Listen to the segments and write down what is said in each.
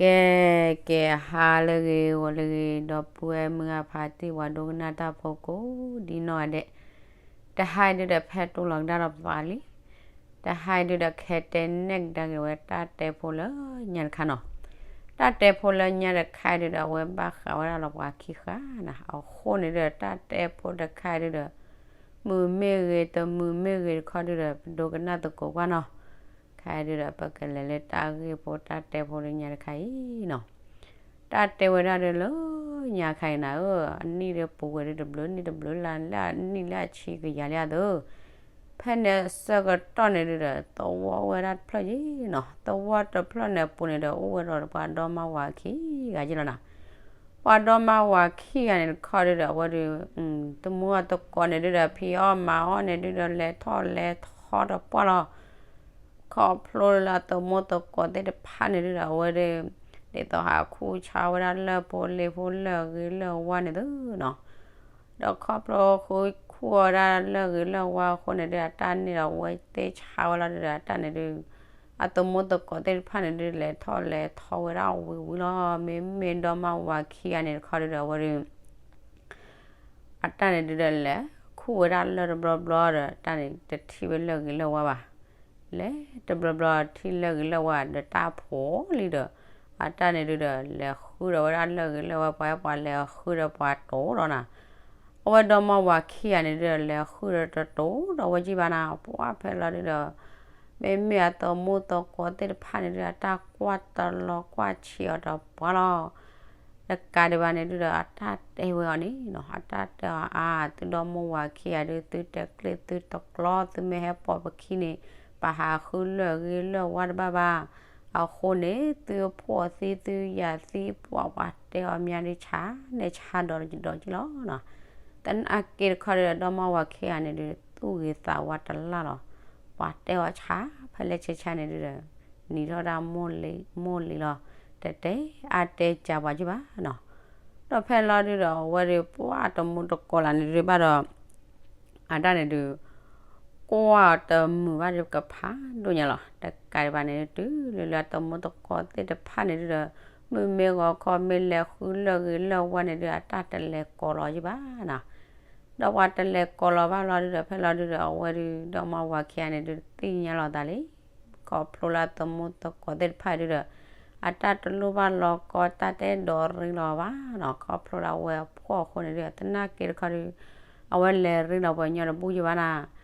ကဲ, ကဲ, ဟါလၢအဂ့ၤ ဂီၤလၢအဂ့ၤ ဒီပုၢ်ဝဲၢ်မုၢ်ဂၢ်ဖါတံၢ် ပှၤဒိကနၣ်တၢ်ဖိကိးဒ်နီၢ်ဂၤဒဲး, တဟါအံၤဒုဒီး ဖဲတိၢ်လီၤကဒါဒီးပသးလံ. တဟါအံၤဒုဒီး ကဟဲတဲနဲၣ်ကဒါက့ၤဝဲတၢ်တဲဖိလၢညါတခါနီၤ. တၢ်တဲဖိလၢညါတခါအံၤဒုဒီး အဝဲဘၣ်ဃးဝဲဒၣ်လီၤပှၤခံဂၤနီၤ. အဃိန့ၣ်ဒုဒီး တၢ်တဲဖိတခါအံၤဒုဒီး မုာ်မ့ၢ်ဂ့ၤ တမုာ်မ့ၢ်ဂ့ၤတခီဒုဒီး ပဒိကနၣ်သကိးကွၢ်နီၤ. ခါအံၤဒုဒီး ပကလဲၤလၢတၢ်ဂ့ၢ်ဖိတၢ်တဲဖိလၢညါတခါအံၤနီၤ. တၢ်တဲဝဲဒၣ်ဒုလၢညါခါအံၤနၤဧၢ, အနံၣ်ဒုပူၤကွံာ်ဒုတဘျုးနံၣ်တဘျုးလါ လၢအနံၣ်လၢအဆံကယၤလံအသိး, ဖဲန့ၣ်အဆၢကတီၢ်န့ၣ်ဒုဒီး သဝီအိၣ်ဝဲဒၣ်တဖျၢၣ်ယ့ၣ်နီၤ. သဝီတဖျၢၣ်န့ၣ်အပူၤန့ၣ်ဒီး အိၣ်ဝဲဒီးပှၤဒီမါဝၤခံဂၤယ့ၣ်လီၤနီၤ. ပှၤဒီမါဝၤခံဂၤန့ၣ်တခီဒုဒီး အဝဲဒု တမူအသကိးန့ၣ်ဒုဒီး ဖံးအီၣ်မၤအီၣ်န့ၣ်ဒုဒီး လဲၤထီၣ်လဲၤထီတပှၢ်လီၤ. ခီဖျိလၢအသမူသကိးသ့ၣ်တဖၣ်န့ၣ်ဒုဒီး အဝဲဒု ဒ်သိးဟးခူၣ်ဆါဝဲဒၣ်လၢၢ်ဖိလ့ၢ်ဖိလၢၢ်ဂ့ၤလၢၢ်ဝါန့ၣ်သုနီၤ. ဒီးခီဖျိဃုခူၣ်ဝဲဒၣ်လၢၢ်ဂ့ၤလၢၢ်ဝါအဃိန့ၣ်ဒု အတၢ်န့ၣ်ဒီးအဝဲသ့ၣ်ဆါဝဲလီၤဒုဒီး အတၢ်န့ၣ်ဒု အသမူသကိးသ့ၣ်တဖၣ်န့ၣ်ဒု လဲၤထီၣ်လဲၤထီဝဲဒၣ်ဝံၤဝံၤလီၤ. မ့မ့ၢ်ဒီမါဝၤခံဂၤန့ၣ်တခီဒုဒီး အဝဲဒု အတၢ်န့ၣ်ဒုဒီး လဲၤခူၣ်ဝဲဒၣ်လၢၢ်တဘျီဘျီဒီး တၢ်န့ၣ်တထံၣ်ဝဲလၢၢ်ဂ့ၤလၢၢ်ဝါဘၣ်. လဲၤတဘျီဘျီထံၣ်လၢၢ်ဂ့ၤလၢၢ်ဝါဒီးတၢ်ဖိးလံဒီး အတၢ်န့ၣ်ဒုဒီး လဲၤဃုဒီးဝဲဒၣ်လၢၢ်ဂ့ၤလၢၢ်ဝါ ပှၤပှၤလဲၤဃုဒီးပှၤတိၤဒီးနီၤ. အဝဲဒီမါဝၤခံဂၤန့ၣ်ဒုဒီး လဲၤဃုဒီးတတိၤဒီးဝဲကံၢ်ဘၣ်နီၤ. ပှၤဖဲလီၤဒုဒီး မ့မ့ၢ်အသမူသကိးသ့ၣ်တဖၣ်န့ၣ်ဒုဒီး အတၢ်ကွၢ်တလီၤကွၢ်ဆံးအီၤတပှၢ်လီၤ. တကးဒံးဘၣ်န့ၣ်ဒုဒီး အတၢ်တဲဝဲအီၤန့ၣ်နီၤ, အတၢ်တဲအီၤအါ, သုဒီမါဝၤခံဂၤဒု သုတကျ့ၣ်သုတကျီ သုမ့ၢ်ဟဲပိာ်ပခံန့ၣ် ပဟးဃုလၢၢ်ဂ့ၤလၢၢ်ဝါတဘၣ်ဘၣ်. အဃိန့ၣ် သုဖိးသံသုယာ်သံ ပှၤပှၤတဲအီၤမးဒု ဆါန့ၣ်ဆါဒီးဒီးက့ၤလီၤနီၤ. သနာ်က့တခီဒုဒီး ဒီမါဝၤခံဂၤန့ၣ်ဒု သူၣ်ဂ့ၤသးဝါတလၢ်လီၤ. ပှၤတဲအီၤဆါဖဲလဲၣ်ဆဲဆါန့ၣ်ဒုဒီး နံၤထီၣ်ဒၣ်မိၢ်လံၤလီၤ. တတဲအါတဲကၢပှၤကံၢ်ဘၣ်နီၤ. ဒီးဖဲလီၤဒုဒီး အဝဲဒုပှၤတမူတကိးလၢန့ၣ်ဒုဘၣ်ဒီး အတၢ်န့ၣ်ဒု ကွၢ်အီၤတမုာ်ဘၣ်ဒုကဖးဒိၣ်ညါလီၤ. တကးဒံးဘၣ်န့ၣ်ဒု တုၤလၢလၢအသမူသကိးသ့ၣ်တဖၣ်န့ၣ်ဒုဒီး မုၢ်မ့ၢ်ဂီၤခီမ့ၢ်လဲၤဃုလၢၢ်ဂ့ၤလၢၢ်ဝါန့ၣ်ဒု အတၢ်တလဲၤကိးလီၤယံၤဘၣ်နီၤ. ဒီးပှၤတလဲၤကိးလီၤဘၣ်လီၤဒုဒီး ဖဲလီၤဒုဒီး အဝဲဒု ဒီမါဝၤခံဂၤန့ၣ်ဒု သ့ၣ်ညါလီၤသးလံ. ခီဖျိလၢအသမူသကိးသ့ၣ်တဖၣ်ဒုဒီး အတၢ်တလိၣ်ဘၣ်လီၤကီ တၢ်တအဲၣ်ဒိးရ့လီၤဘၣ်နီၤ. ခီဖျိလၢအဝဲအဖှီၣ်အဃိန့ၣ်ဒု သနာ်က့တခီဒု အဝဲလဲၤရ့လီၤပှၤကညီတဘူၣ်ယံၤဘၣ်နီၤ.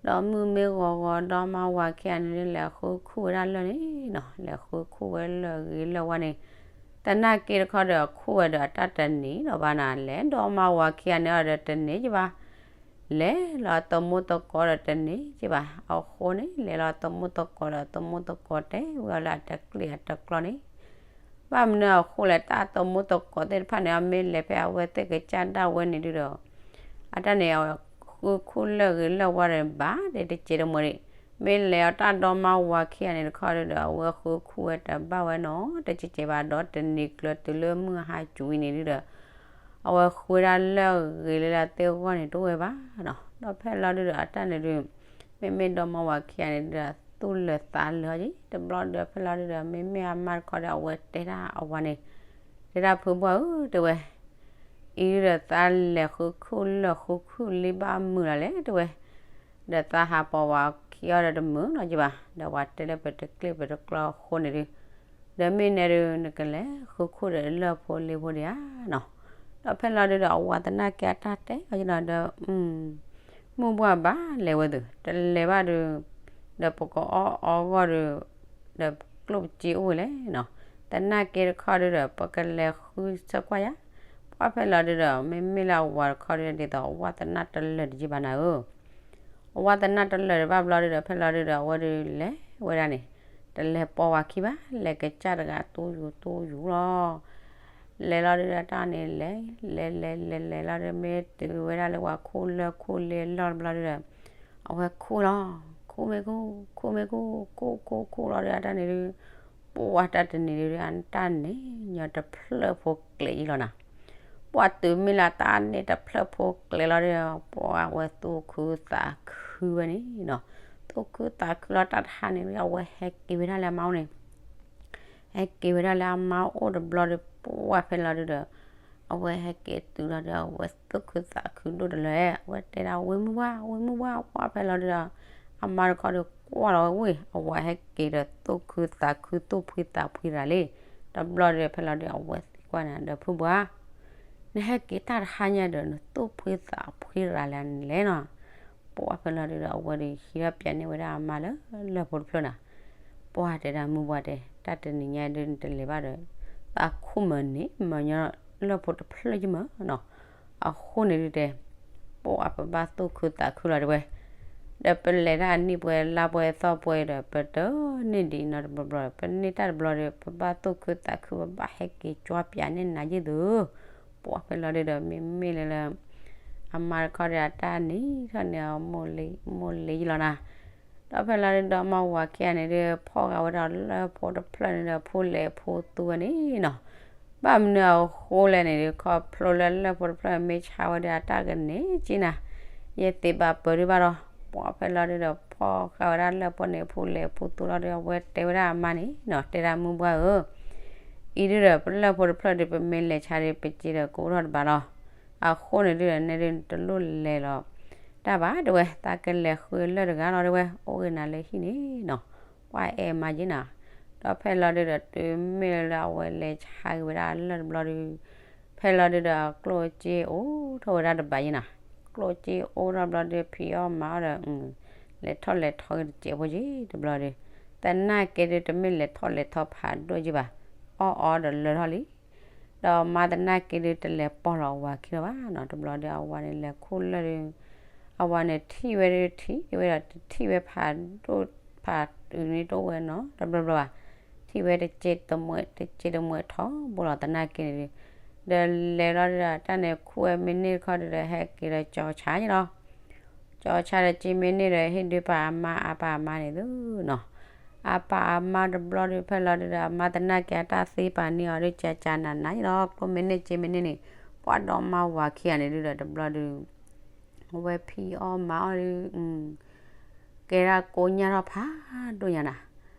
ဒီးမုၢ်မ့ၢ်ဂီၤဂီၤ ဒီမါဝၤခံဂၤန့ၣ်ဒု လဲၤဃုခူၣ်ဝဲဒၣ်လၢၢ်န့ၣ်နီၤ, လဲၤဃုခူၣ်ဝဲလၢၢ်ဂ့ၤလၢၢ်ဝါန့ၣ်, သနာ်က့တခီဒီး ခူၣ်ဝဲဒီးအတၢ်တန့ၢ်လီၤဘၣ်နီၤ, လဲၤဒီမါဝၤခံဂၤန့ၣ်အီၤဒီးတန့ၢ်ယံၤဘၣ်, လဲၤလီၤအသမူသကိးဒီးတန့ၢ်ယံၤဘၣ်, အဃိန့ၣ် လဲၤလီၤအသမူသကိးဒီး အသမူသကိးတဲဝဲအီၤလၢအတကျ့ၣ်အတကျီန့ၣ် ဘၣ်မနုၤအဃိလဲၣ် တၢ်သမူသကိးသ့ၣ်တဖၣ်န့ၣ် အမ့ၢ်လဲၤဖဲအဝဲသ့ၣ်ကစၢ်ဒၣ်ဝဲန့ၣ်ဒုဒီး အတၢ်န့ၣ် အဝဲဃုခူၣ်လၢၢ်ဂ့ၤလၢၢ်ဝါဒီးဘၣ်ဒဲးတစဲးတမှဲၤဒံး, မ့ၢ်လဲၤအီၤတၢ်ဒီမါဝၤခံဂၤန့ၣ်တခီဒုဒီး အဝဲဃုခူၣ်ဝဲတဘၣ်ဝဲနီၤ, တစဲးစဲးဘၣ်ဒီးတနံၤကျၢၤတုၤလၢမုၢ်ဟါကွံာ်န့ၣ်ဒုဒီး အဝဲဃုဝဲဒၣ်လၢၢ်ဂ့ၤလၢလၢသ့ၣ်ဂီၢ်န့ၣ်တအိၣ်ဝဲဘၣ်နီၤ, ဒီးဖဲလီၤဒုဒီးအတၢ်န့ၣ်ဒု မ့မ့ၢ်ဒီမါဝၤခံဂၤန့ၣ်ဒုဒီး သူၣ်လၢာ်သးလၢာ်အီၤက့ၤ, တဘျီဒုးဖဲလီၤဒုဒီး မ့မ့ၢ်အမါတခီဒီး အဝဲတဲဒၣ်အဝၤန့ၣ်, တဲဒၣ်ဖုဘှၢ်ဧၢ တဲဝဲ အံၤဒုဒီးသးလဲၤဃုခူၣ်လၢၢ်ဃုခူၣ်လံဘၣ်မုာ်လီၤလဲၣ် တဲဝဲ, ဒီးသးဟးပိာ်ဝၤခံအီၤဒီးတမုာ်နီၤက့ၤဘၣ်, ဒီးပှၤတဲလၢပတကျ့ၣ်ပတကျီအဃိန့ၣ်ဒု, ဒီးမ့ၢ်နဲဒု နကလဲၤဃုခူၣ်ဒီးလၢၢ်ဖိလံဖိဒံးဧါနီၤ, ဒီးဖဲလီၤဒုဒီးအဝၤသနာ်က့အတၢ်တဲအီၤက့ၤနီၤဒီး မုၢ်ဘှၢ်ဘၣ်လဲၤဝဲသု, တလဲၤဘၣ်ဒုး, ဒီးပကအီၣ်အီဂီၢ်ဒုး, ဒီးကျိၣ်ပစ့အိၣ်ဝဲလဲၣ်နီၤ, သနာ်က့တခီဒုဒီး ပကလဲၤဃုဆၢကွၢ်ယၤ, ပှၢ်ဖဲလီၤဒုဒီး မ့မ့ၢ်လၢအဝၤတခီဒုဒီး ဒ်သိးအဝၤသနာ်တလၢာ်တယံၤဘၣ်နၤဧၢ အဝၤသနာ်တလၢာ်တဘၣ်ဘျီဒုဒီး ဖဲလီၤဒုဒီး အဝဲဒုးလဲၤဝဲဒၣ်န့ၣ်, တလဲၤပိာ်ဝၤခံဘၣ်လဲၤကစၢ်တဂၤတူယူတူယူလီၤ, လဲၤလီၤဒုဒီးတၢ်န့ၣ်လဲၤ, လဲၤလဲၤလဲၤလဲၤလီၤဒုး မ့ၢ်တုၤဝဲဒၣ်လၢပှၤခူၣ်လၢၢ်ခူၣ်လံအလီၢ်တဘျီဒုဒီး, အဝဲခူၣ်လီၤ, ခူၣ်မ့ၢ်ခူၣ်, ခူၣ်မ့ၢ်ခူၣ်, ခူၣ်ခူၣ်ခူၣ်လီၤဒုး အတၢ်န့ၣ်ဒုး, ပှၢ်တၢ်တနံၤဒုဒီး အတၢ်န့ၣ်ညီတဖျၢၣ်ဖိကျဲၤယံၤလီၤနၤ ပှၢ်တုၤမ့ၢ်လၢတၢ်န့ၣ်တဖျၢၣ်ဖိကျဲၤလီၤဒီး ပှၢ်ဝဲသူၣ်ခုသးခုဝဲန့ၣ်နီၤ, သူၣ်ခုသးခုလီၤတၢ်တဟါန့ၣ် အဝဲဟဲက့ၤဝဲဒၣ်လၢအမါအိၣ်န့ၣ်, ဟဲက့ၤဝဲဒၣ်လၢအမါအိၣ်တဘျီဒီး ပှၢ်ဖဲလီၤဒုဒီး အဝဲဟဲက့ၤတုၤလီၤဒီး အဝဲသူၣ်ခုသးခုဒိၣ်တလၢာ်, အဝဲတဲဒၣ် ဝ့ၢ်မုၢ်ပှၢ် ဝ့ၢ်မုၢ်ပှၢ် ပှၢ်ဖဲလီၤဒုဒီး အမါတခီဒီးကွၢ်လီၤဝဲဝ့ၢ် အဝဲဟဲက့ၤဒီးသူၣ်ခုသးခု သူၣ်ဖှံသးဖှံရၤလံ. တဘျီဒီးဖဲလီၤဒုဒီး အဝဲသံကွၢ်န့ၣ် ဒီးဖုဘှါ နဟဲက့ၤတၢ်တဟါညါဒီး နသူၣ်ဖှံသးဖှံရၤလၢန့ၣ်လဲၣ်နီၤ. ပှၢ်ဖဲလီၤဒုဒီး အဝဲဒီးဟံးထီၣ်ပၠးန့ၢ်ဝဲဒၣ်အမါလၢလၢၢ်ဖိတဖျၢၣ်နီၤ. ပှၢ်တဲဒၣ် မုၢ်ပှၢ်တဲ တၢ်တနံၤညါဒုနတလဲၤဘၣ်ဒီး သးခုမၢန့ၣ် မၢညီလၢၢ်ဖိတဖျၢၣ်ယမၢနီၤ. အဃိန့ၣ်ဒုတဲ ပှၢ်ပဘၣ်သူၣ်ခုသးခုလီၤတဲဝဲ, ဒီးပလဲၤတၢ်အနံၣ်ပှဲၤလါပှဲၤသီပှဲၤဒီး ပတန့ၢ်ဒံးနီတဘျီဘျီဒီး ပန့ၢ်တၢ်တဘျီဒီး ပဘၣ်သူၣ်ခုသးခု ပဘၣ်ဟဲက့ၤကွၢ်ပၠးန့ၢ်နၤယ့ၢ်သု. ပှၢ်ဖဲလီၤဒုဒီး မ့မ့ၢ်လၢလၢ အမါတခီဒီး အတၢ်နံၤထီၣ်န့ၢ်အီၤ မိၢ်လ့ယလီၤနၤ. ဒီးဖဲလီၤဒုဒီး မါဝၤခံဂၤန့ၣ်ဒု ဖီၣ်ဃာ်ဝဲဒၣ်လၢၢ်ဖိတဖျၢၣ်န့ၣ်ဒီး ဖိလဲၤဖိသူဝဲန့ၣ်နီၤ. ဘၣ်မနုၤအဃိလဲၣ်န့ၣ်ဒု ခီဖျိလၢလၢၢ်ဖိတဖျၢၣ်မ့ၢ်ဆါဝဲဒီး အတၢ်ကန့ၢ်က့နၤ ယဲသ့ဘၣ်ပၢၤဒုဘၣ်ဒီး ပှၢ်ဖဲလီၤဒုဒီး ဖီၣ်ဃာ်ဝဲဒၣ်လၢၢ်ဖိန့ၣ် ဖိလဲၤဖိသူလီၤဒီး အဝဲတဲဝဲဒၣ်အမါန့ၣ်နီၤ တဲဒၣ်မုၢ်ပှၢ်ဧၢ အံၤဒုဒီး ပလၢၢ်ဖိတဖျၢၣ်ဒီး ပမ့ၢ်လဲၤဆါဒီး ပစ့ဒီးကအိၣ်ထီၣ်တဘၣ်လီၤ. အဃိန့ၣ်ဒုဒီး နဲဒုတလိၣ်လဲၤလီၤတၢ်ဘၣ်တဲဝဲ, သးကလဲၤဃုလၢၢ်တဂၤလီၤတဲဝဲ, အိၣ်ဂ့ၤနၤလၢဟံၣ်န့ၣ်နီၤ. ပှၢ်အဲၣ်မါက့နၤ. ဒီးဖဲလီၤဒုဒီး တုၤမ့ၢ်လၢအဝဲလဲၤဆါက့ၤဝဲဒၣ်လၢၢ်တဘျီဒု ဖဲလီၤဒုဒီး ကျိၣ်စ့အိၣ်ထီၣ်ဝဲဒၣ်တဘၣ်ယ့နၤ. ကျိၣ်စ့အိၣ်ထီၣ်ဘျီဒု ဖံးအီၣ်မၤအီၣ်ဒီး လဲၤထီၣ်လဲၤထီက့ၤတစဲးဖိက့တဘျီဒု, သနာ်က့ဒု တမ့ၢ်လဲၤထီၣ်လဲၤထီဖးဒိၣ်က့ဘၣ်, အီၣ်အီဒီးလၢထီၣ်လံ. ဒီးမါသနာ်က့ဒု တလဲၤပိာ်လီၤအဝၤခံလီၤဘၣ်နီၤ. တဘျီဒု အဝၤန့ၣ်လဲၤခူၣ်လၢၢ်ဒု အဝၤန့ၣ်ထံၣ်ဝဲဒု ထံၣ်ဝဲဒီး တထံၣ်ဝဲဖးဒိၣ်ဖးအုးန့ၣ်တအိၣ်ဝဲနီတဘျီဘျီဘၣ်. ထံၣ်ဝဲတစ့တမှဲး တစ့တမှဲးထီဘိလီၤသနာ်က့န့ၣ်ဒု, ဒီးလဲၤလီၤဒုဒီး တၢ်န့ၣ်ခူၣ်ဝဲမ့ၢ်န့ၢ်တခီဒုဒီး ဟဲက့ၤဒီးကၠီဆါယ့လီၤ. ကၠီဆါဒီးစ့မ့ၢ်န့ၢ်ဒီး ဟ့ၣ်ဒုးပာ်အမါအါပာ်အမါန့ၣ်သုနီၤ. အါပာ်အမါတဘျီဒု ဖဲလီၤဒုဒီး အမါသနာ်က့အတၢ်သ့ပာ်န့ၢ်အီၤဒု ကၠီကၠီနးနးယ့လီၤ. ကျိၣ်မ့ၢ်န့ၢ်စ့မ့ၢ်န့ၢ်န့ၣ် ပှၤဒီးမါဝၤခံဂၤန့ၣ်ဒုဒီး တဘျီဒု အဝဲဖံးအီၣ်မၤအီၣ်ဒု ကဲဒၣ်ကိညၢ်ထီၣ်ဖးဒိၣ်ညါနၤ.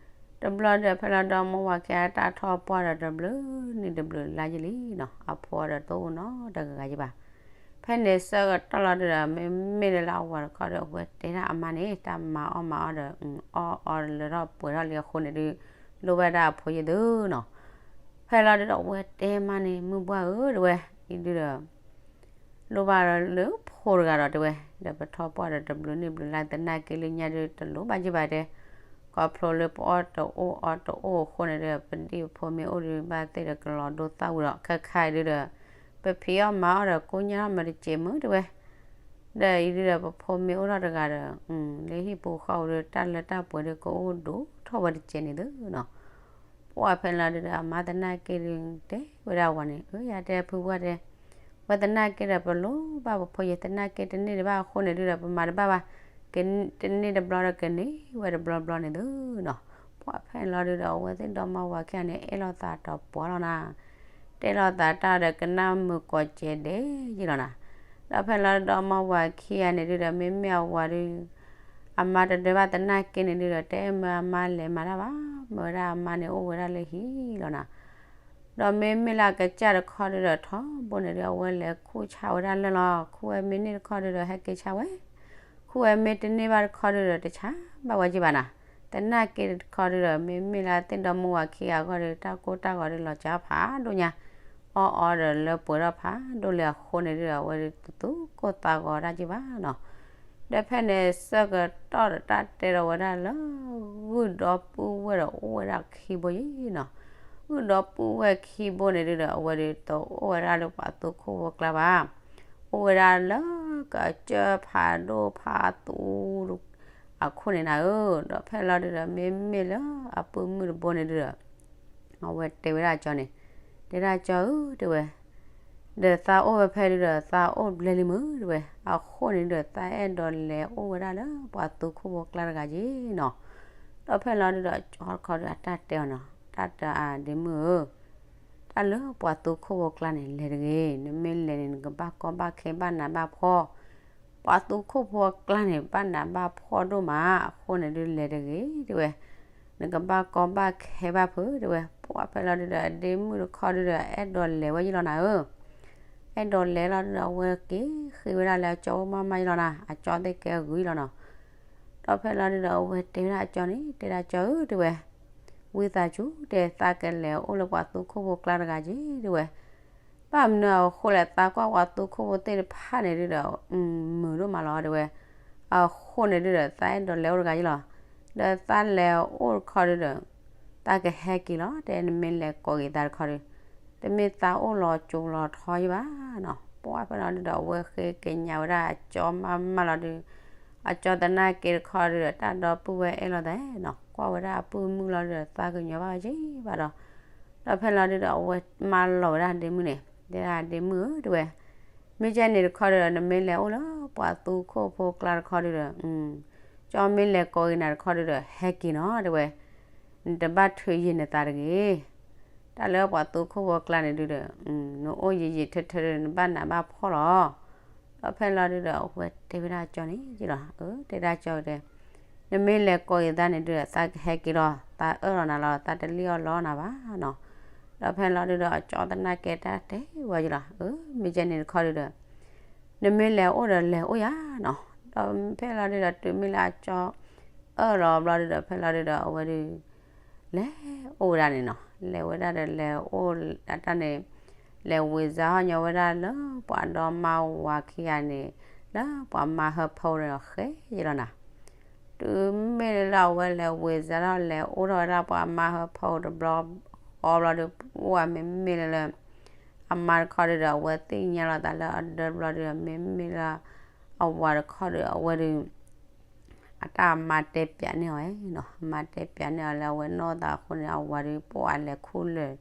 တဘျီဒီး ဖဲလီၤဒီးမါဝၤခံဂၤတၢ်ထီၣ်ပှၢ်ဒီး တဘျုးနံၣ်တဘျုးလါယ့လံနီၤ. အဖိဒီးတအိၣ်နီတဂၤဂၤယ့ဘၣ်. ဖဲန့ၣ်ဆၢကတီၢ်လီၤဒုဒီး မ့မ့ၢ်လၢလၢအဝၤတခီဒီး အဝဲတဲဒၣ်အမါန့ၣ် တၢ်မၤအီၣ်မၤအီၣ်ဒီး အီၣ်အီဒီးလၢထီၣ်ပှဲၤထီၣ်လံအဃိန့ၣ်ဒု လိၣ်ဘၣ်ဒၣ်အဖိယ့သုနီၤ. ဖဲလီၤဒုဒီး အဝဲတဲမါန့ၣ် မုၢ်ပှၢ်ဧၢ တဲဝဲ, အံၤဒုဒီး လိၣ်ဘၣ်လၢဖိတဂၤဒီးတဲဝဲ, ဒီးပထီၣ်ပှၢ်ဒီးတဘျုးနံၣ်ဘျုးလါသနာ်က့လၢညါဒုတလိၣ်ဘၣ်ယ့ၢ်ဘၣ်တဲ, ခီဖျိလၢပအီၣ်တအိၣ်အီတအိၣ်အဃိန့ၣ်ဒီး ပဒံၣ်ပဖိမ့ၢ်အိၣ်ဒုဘၣ်သ့ၣ်ဒီးကလီၤဒိသၣ်ဝံၤဒီး ခဲခါအံၤဒုဒီး ပဖံးအီၣ်မၤအီၣ်ဒီးကိညၢ်ထီၣ်မၤတစဲးမုာ်တဲဝဲ, ဒီးအံၤဒုဒီးပဖိမ့ၢ်အိၣ်ထီၣ်တဂၤဒီး လၢဟံၣ်ပူၤဃီပူၤဒု တၢ်လၢတၢ်ပှဲၤဒုကအိၣ်ဒိၣ်ထီၣ်ဝဲတစဲးန့ၣ်သုနီၤ. ပှၢ်ဖဲလီၤဒုဒီး အမါသနာ်က့ဒု တဲဝဲဒၣ်အဝၤန့ၣ် အၢ ယတဲဖုဘှၢ်တဲ, ဝဲသနာ်က့ဒီးပလိၣ်ဘၣ်ပဖိယ့ သနာ်က့တန့ၢ်တဘၣ်အဃိန့ၣ်ဒုဒီး ပမၤတဘၣ်ဘၣ်, ကတန့ၢ်တဘျီဒီးကန့ၢ်ဝဲတဘျီဘျီန့ၣ်သုနီၤ. ပှၢ်ဖဲလီၤဒုဒီး အဝဲသ့ၣ်ဒီမါဝၤခံဂၤန့ၣ် အဲၣ်လိာ်သးတပှၢ်လီၤနၤ, တဲလိာ်သးတၢ်ဒီးကနၣ်မုာ်ကိးကဲးဒဲးယ့ၢ်လီၤနၤ. ဒီးဖဲလီၤဒုဒီးမါဝၤခံဂၤန့ၣ်ဒုဒီး မ့မ့ၢ်အဝၤဒု အမါတဒၢဘၣ်သနာ်က့န့ၣ်ဒုဒီး တအဲၣ်မၢအမါလဲၤမၤတၢ်ဘၣ်, မၢဝဲဒၣ်အမါန့ၣ်အိၣ်ဝဲဒၣ်လၢဟံၣ်လီၤနၤ. ဒီးမ့မ့ၢ်လၢအကစၢ်တခီဒုဒီး ထီဘိန့ၣ်ဒု အဝဲလဲၤခူၣ်ဆါဝဲဒၣ်လၢၢ်လီၤ. ခူၣ်ဝဲမ့ၢ်န့ၢ်တခီဒုဒီး ဟဲက့ၤဆါဝဲ, ခူၣ်ဝဲမ့ၢ်တန့ၢ်ဘၣ်တခီဒုဒီး တဆါဘၣ်ဝဲယ့ၢ်ဘၣ်နၤ. သနာ်က့တခီဒုဒီး မ့မ့ၢ်လၢသ့ၣ်ဒီမါဝၤခံဂၤအဂီၢ်ဒု တၢ်ကိၢ်တၢ်ဂီၤဒု လီၤစှၤဖးဒိၣ်ညါ, အီၣ်အီဒီးလၢပှဲၤထီၣ်ဖးဒိၣ်လံအဃိန့ၣ်ဒုဒီး အဝဲဒုတသူၣ်ကိၢ်သးဂီၤတၢ်ယ့ၢ်ဘၣ်နီၤ. ဒီးဖဲန့ၣ်ဆၢကတီၢ်ဒီး တၢ်တဲဒီးဝဲဒၣ်လၢ ဂုၢ်ဒီပုၢ်ဝဲၢ်ဒီးအိၣ်ဝဲဒၣ်ခံဘိယ့ၢ်နီၤ. ဂုၢ်ဒီပုၢ်ဝဲၢ်ခံဘိန့ၣ်ဒုဒီး အဝဲဒုတအိၣ်ဝဲဒၣ်လၢပှၤသူခိၣ်ဖိကျါဘၣ်, အိၣ်ဝဲဒၣ်လၢကစၢၢ်ဖးဒိၣ်ဖးသူ အခိၣ်န့ၣ်နၤဧၢ. ဒီးဖဲလီၤဒုဒီး မ့မ့ၢ်လၢအပုၢ်မုၣ်တဘိန့ၣ်ဒုဒီး အဝဲတဲဝဲဒၣ်ကၠီန့ၣ်, တဲဒၣ်ကၠီဧၢ တဲဝဲ, ဒီးသးအိၣ်ဝဲဖဲဒုဒီး သးအိၣ်ဘျဲလံမုၢ် တဲဝဲ, အဃိန့ၣ်ဒုဒီး သးအဲၣ်ဒိးလဲၤအိၣ်ဝဲဒၣ်လၢပှၤသူခိၣ်ဖိကျါတဂၤက့နီၤ. ဒီးဖဲလီၤဒုဒီး ကၠီတခီဒုအတၢ်တဲအီၤနီၤ, တၢ်တဲအီၤဒ့မုၣ်ဧၢ, တၢ်လၢပှၤသူခိၣ်ဖိကျါန့ၣ် လဲၤတဂ့ၤ, နမ့ၢ်လဲၤန့ၣ် နကဘၣ်ကီဘၣ်ခဲဘၣ်နးဘၣ်ဖှီၣ်, ပှၤသူခိၣ်ဖိအကျါန့ၣ် ဘၣ်နးဘၣ်ဖှီၣ်ဒိၣ်မး, အဃိန့ၣ်ဒုလဲၤတဂ့ၤ တဲဝဲ, နကဘၣ်ကီဘၣ်ခဲဘၣ်ဖုး တဲဝဲ, ပှၢ်ဖဲလီၤဒုဒီး ဒ့မုၣ်တခီဒုဒီး အဲၣ်ဒိးလဲၤဝဲယလီၤနၤဧၢ, အဲၣ်ဒိးလဲၤလီၤဒုဒီး အဝဲက့ၤဃ့ဝဲဒၣ်လၢအကၠီအိၣ်မးမးယလီၤနၤ, အကၠီသ့ၣ်ကဲဂုၤလီၤနီၤ. ဒီးဖဲလီၤဒုဒီး အဝဲတဲဝဲဒၣ်အကၠီန့ၣ် တဲဒၣ်ကၠီဧၢ တဲဝဲ, ဝံသးစူၤတဲ သးကလဲၤအိၣ်လၢပှၤသူခိၣ်ဖိကျါတဂၤက့ၤ တဲဝဲ, ဘၣ်မနုၤအဃိလဲၣ် သးကွၢ်ပှၤသူခိၣ်ဖိသ့ၣ်တဖၣ်န့ၣ်ဒုဒီး မုာ်ဒိၣ်မးလီၤ တဲဝဲ, အဃိန့ၣ်ဒုဒီး သးအဲၣ်ဒိးလဲၤအိၣ်တဂၤယလီၤ, ဒီးသးလဲၤအိၣ်တခီဒုဒီး သးကဟဲက့ၤလီၤ တဲ နမ့ၢ်လဲၤကိးက့ၤသးတခီဒု, တမ့ၢ်သးအိၣ်လီၤကၠိလီၤထီယဘၣ်နီၤ. ပှၢ်ဖဲလီၤဒုဒီး အဝဲဃ့ကညးဝဲဒၣ်အကၠီမးမးလီၤဒု, အကၠီသနာ်က့တခီဒုဒီး တၢ်ဒီပုၢ်ဝဲၢ်အဲၣ်လီၤသးနီၤ, ကွၢ်ဝဲဒၣ်အပုၢ်မုၣ်လီၤဒုဒီး သးကညီၤဘၣ်ဝဲက့ၤဘၣ်ဒီး, ဒီးဖဲလီၤဒုဒီး အဝဲမၤလီၤဝဲဒၣ်ဒ့မုၣ်န့ၣ် တဲဒၣ်ဒ့မုၣ်ဧၢ တဲဝဲ, မ့ၢ်ကဲန့ၣ်တခီဒုဒီး နမ့ၢ်လဲၤအိၣ်လၢပှၤသူခိၣ်ဖိကျါတခီဒုဒီး ကၠီမ့ၢ်လဲၤကိးက့ၤနၤတခီဒုဒီး ဟဲက့ၤနီၤ တဲဝဲ, နတဘၣ်ထုးယံာ်နသးတဂ့ၤ, တၢ်လၢပှၤသူခိၣ်ဖိကျါန့ၣ်ဒုဒီး နအိၣ်ယံာ်ယံာ်ထၢထၢဒု နဘၣ်နးဘၣ်ဖှီၣ်လီၤ. ဒီးဖဲလီၤဒုဒီး အဝဲတဲဝဲဒၣ်ကၠီန့ၣ်လီၤ, တဲဒၣ်ကၠီတဲ နမ့ၢ်လဲၤကိးက့ၤသးန့ၣ်ဒုဒီး သးကဟဲက့ၤလီၤ, သးအၢၣ်လီၤနၤလီၤ သးတလံၣ်အီၣ်လီနၤဘၣ်နီၤ. ဒီးဖဲလီၤဒုဒီး အကၠီသနာ်က့တၢ်တဲဝဲယလီၤ, မ့ၢ်ကဲန့ၣ်တခီဒုဒီး နမ့ၢ်လဲၤအိၣ်ဒီးလဲၤအိၣ်ယၤနီၤ. ဒီးဖဲလီၤဒုဒီး တုၤမ့ၢ်လၢအကၠီအၢၣ်လီၤဘျီဒုဒီး ဖဲလီၤဒုဒီး အဝဲဒု လဲၤအိၣ်ဝဲဒၣ်န့ၣ်နီၤ, လဲၤဝဲဒၣ်ဒီးလဲၤအိၣ်အတၢ်န့ၣ်, လဲၤဝံၤစါထီၣ်ညီဝဲဒၣ်လၢပှၤဒီမါဝၤခံဂၤန့ၣ်, လၢပှၤမါဟၢဖီဒီးဃဲယလီၤနၤ. တုၤမ့ၢ်လၢအဝဲလဲၤဝံၤစါထီၣ်လဲၤအိၣ်ထီၣ်ဝဲဒၣ်ပှၤမါဟၢဖီတဘျီဃီဘျီဒု ပှၢ်မ့မ့ၢ်လၢလၢ အမါတခီဒုဒီး အဝဲသ့ၣ်ညါလီၤသးလၢအဒၢဘျီဒု မ့မ့ၢ်လၢ အဝၤတခီဒု အဝဲဒု အတၢ်မါတဲပၠးန့ၢ်အီၤနီၤ, မါတဲပၠးန့ၢ်အီၤလၢအဝဲနီၢ်သးအဃိန့ၣ် အဝၤဒု ပှၢ်လဲၤခူၣ်လၢ,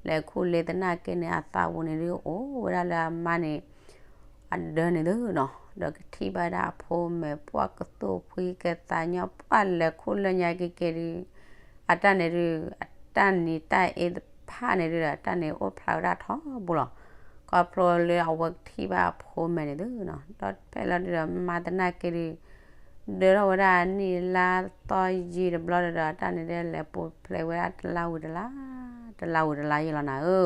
လဲၤခူၣ်လ့သနာ်က့န့ၣ် အသးပူၤန့ၣ်ဒု အိၣ်ဝဲဒၣ်လၢအမါန့ၣ် အဒၢန့ၣ်သုနီၤ, ဒီးကထံၣ်ဘၣ်ဝဲဒၣ်အဖိမဲာ် ပှၢ်ကသိၣ်ဖှံကသးညီ ပှၢ်လဲၤခူၣ်လၢညါက့ၤက့ၤဒု အတၢ်န့ၣ်ဒု အတၢ်နံၤတၢ်အ့တဖၣ်န့ၣ်ဒုဒီး အတၢ်န့ၣ်အိၣ်ဖျါဝဲဒၣ်ထီဘိလီၤ. ခီဖျိလၢအဝဲကထံၣ်ဘၣ်အဖိမဲာ်န့ၣ်သုနီၤ, ဒီးဖဲလီၤဒုဒီး မါသနာ်က့ဒု ဒၢထီၣ်ဝဲဒၣ်နံၣ်လါသီယံာ်တဘျီဒုဒီး အတၢ်န့ၣ်ဒုလဲၤပူၤဖျဲးဝဲဒၣ်တလါဝံၤတလါ, တလါဝံၤတလါယလီၤနၤဧ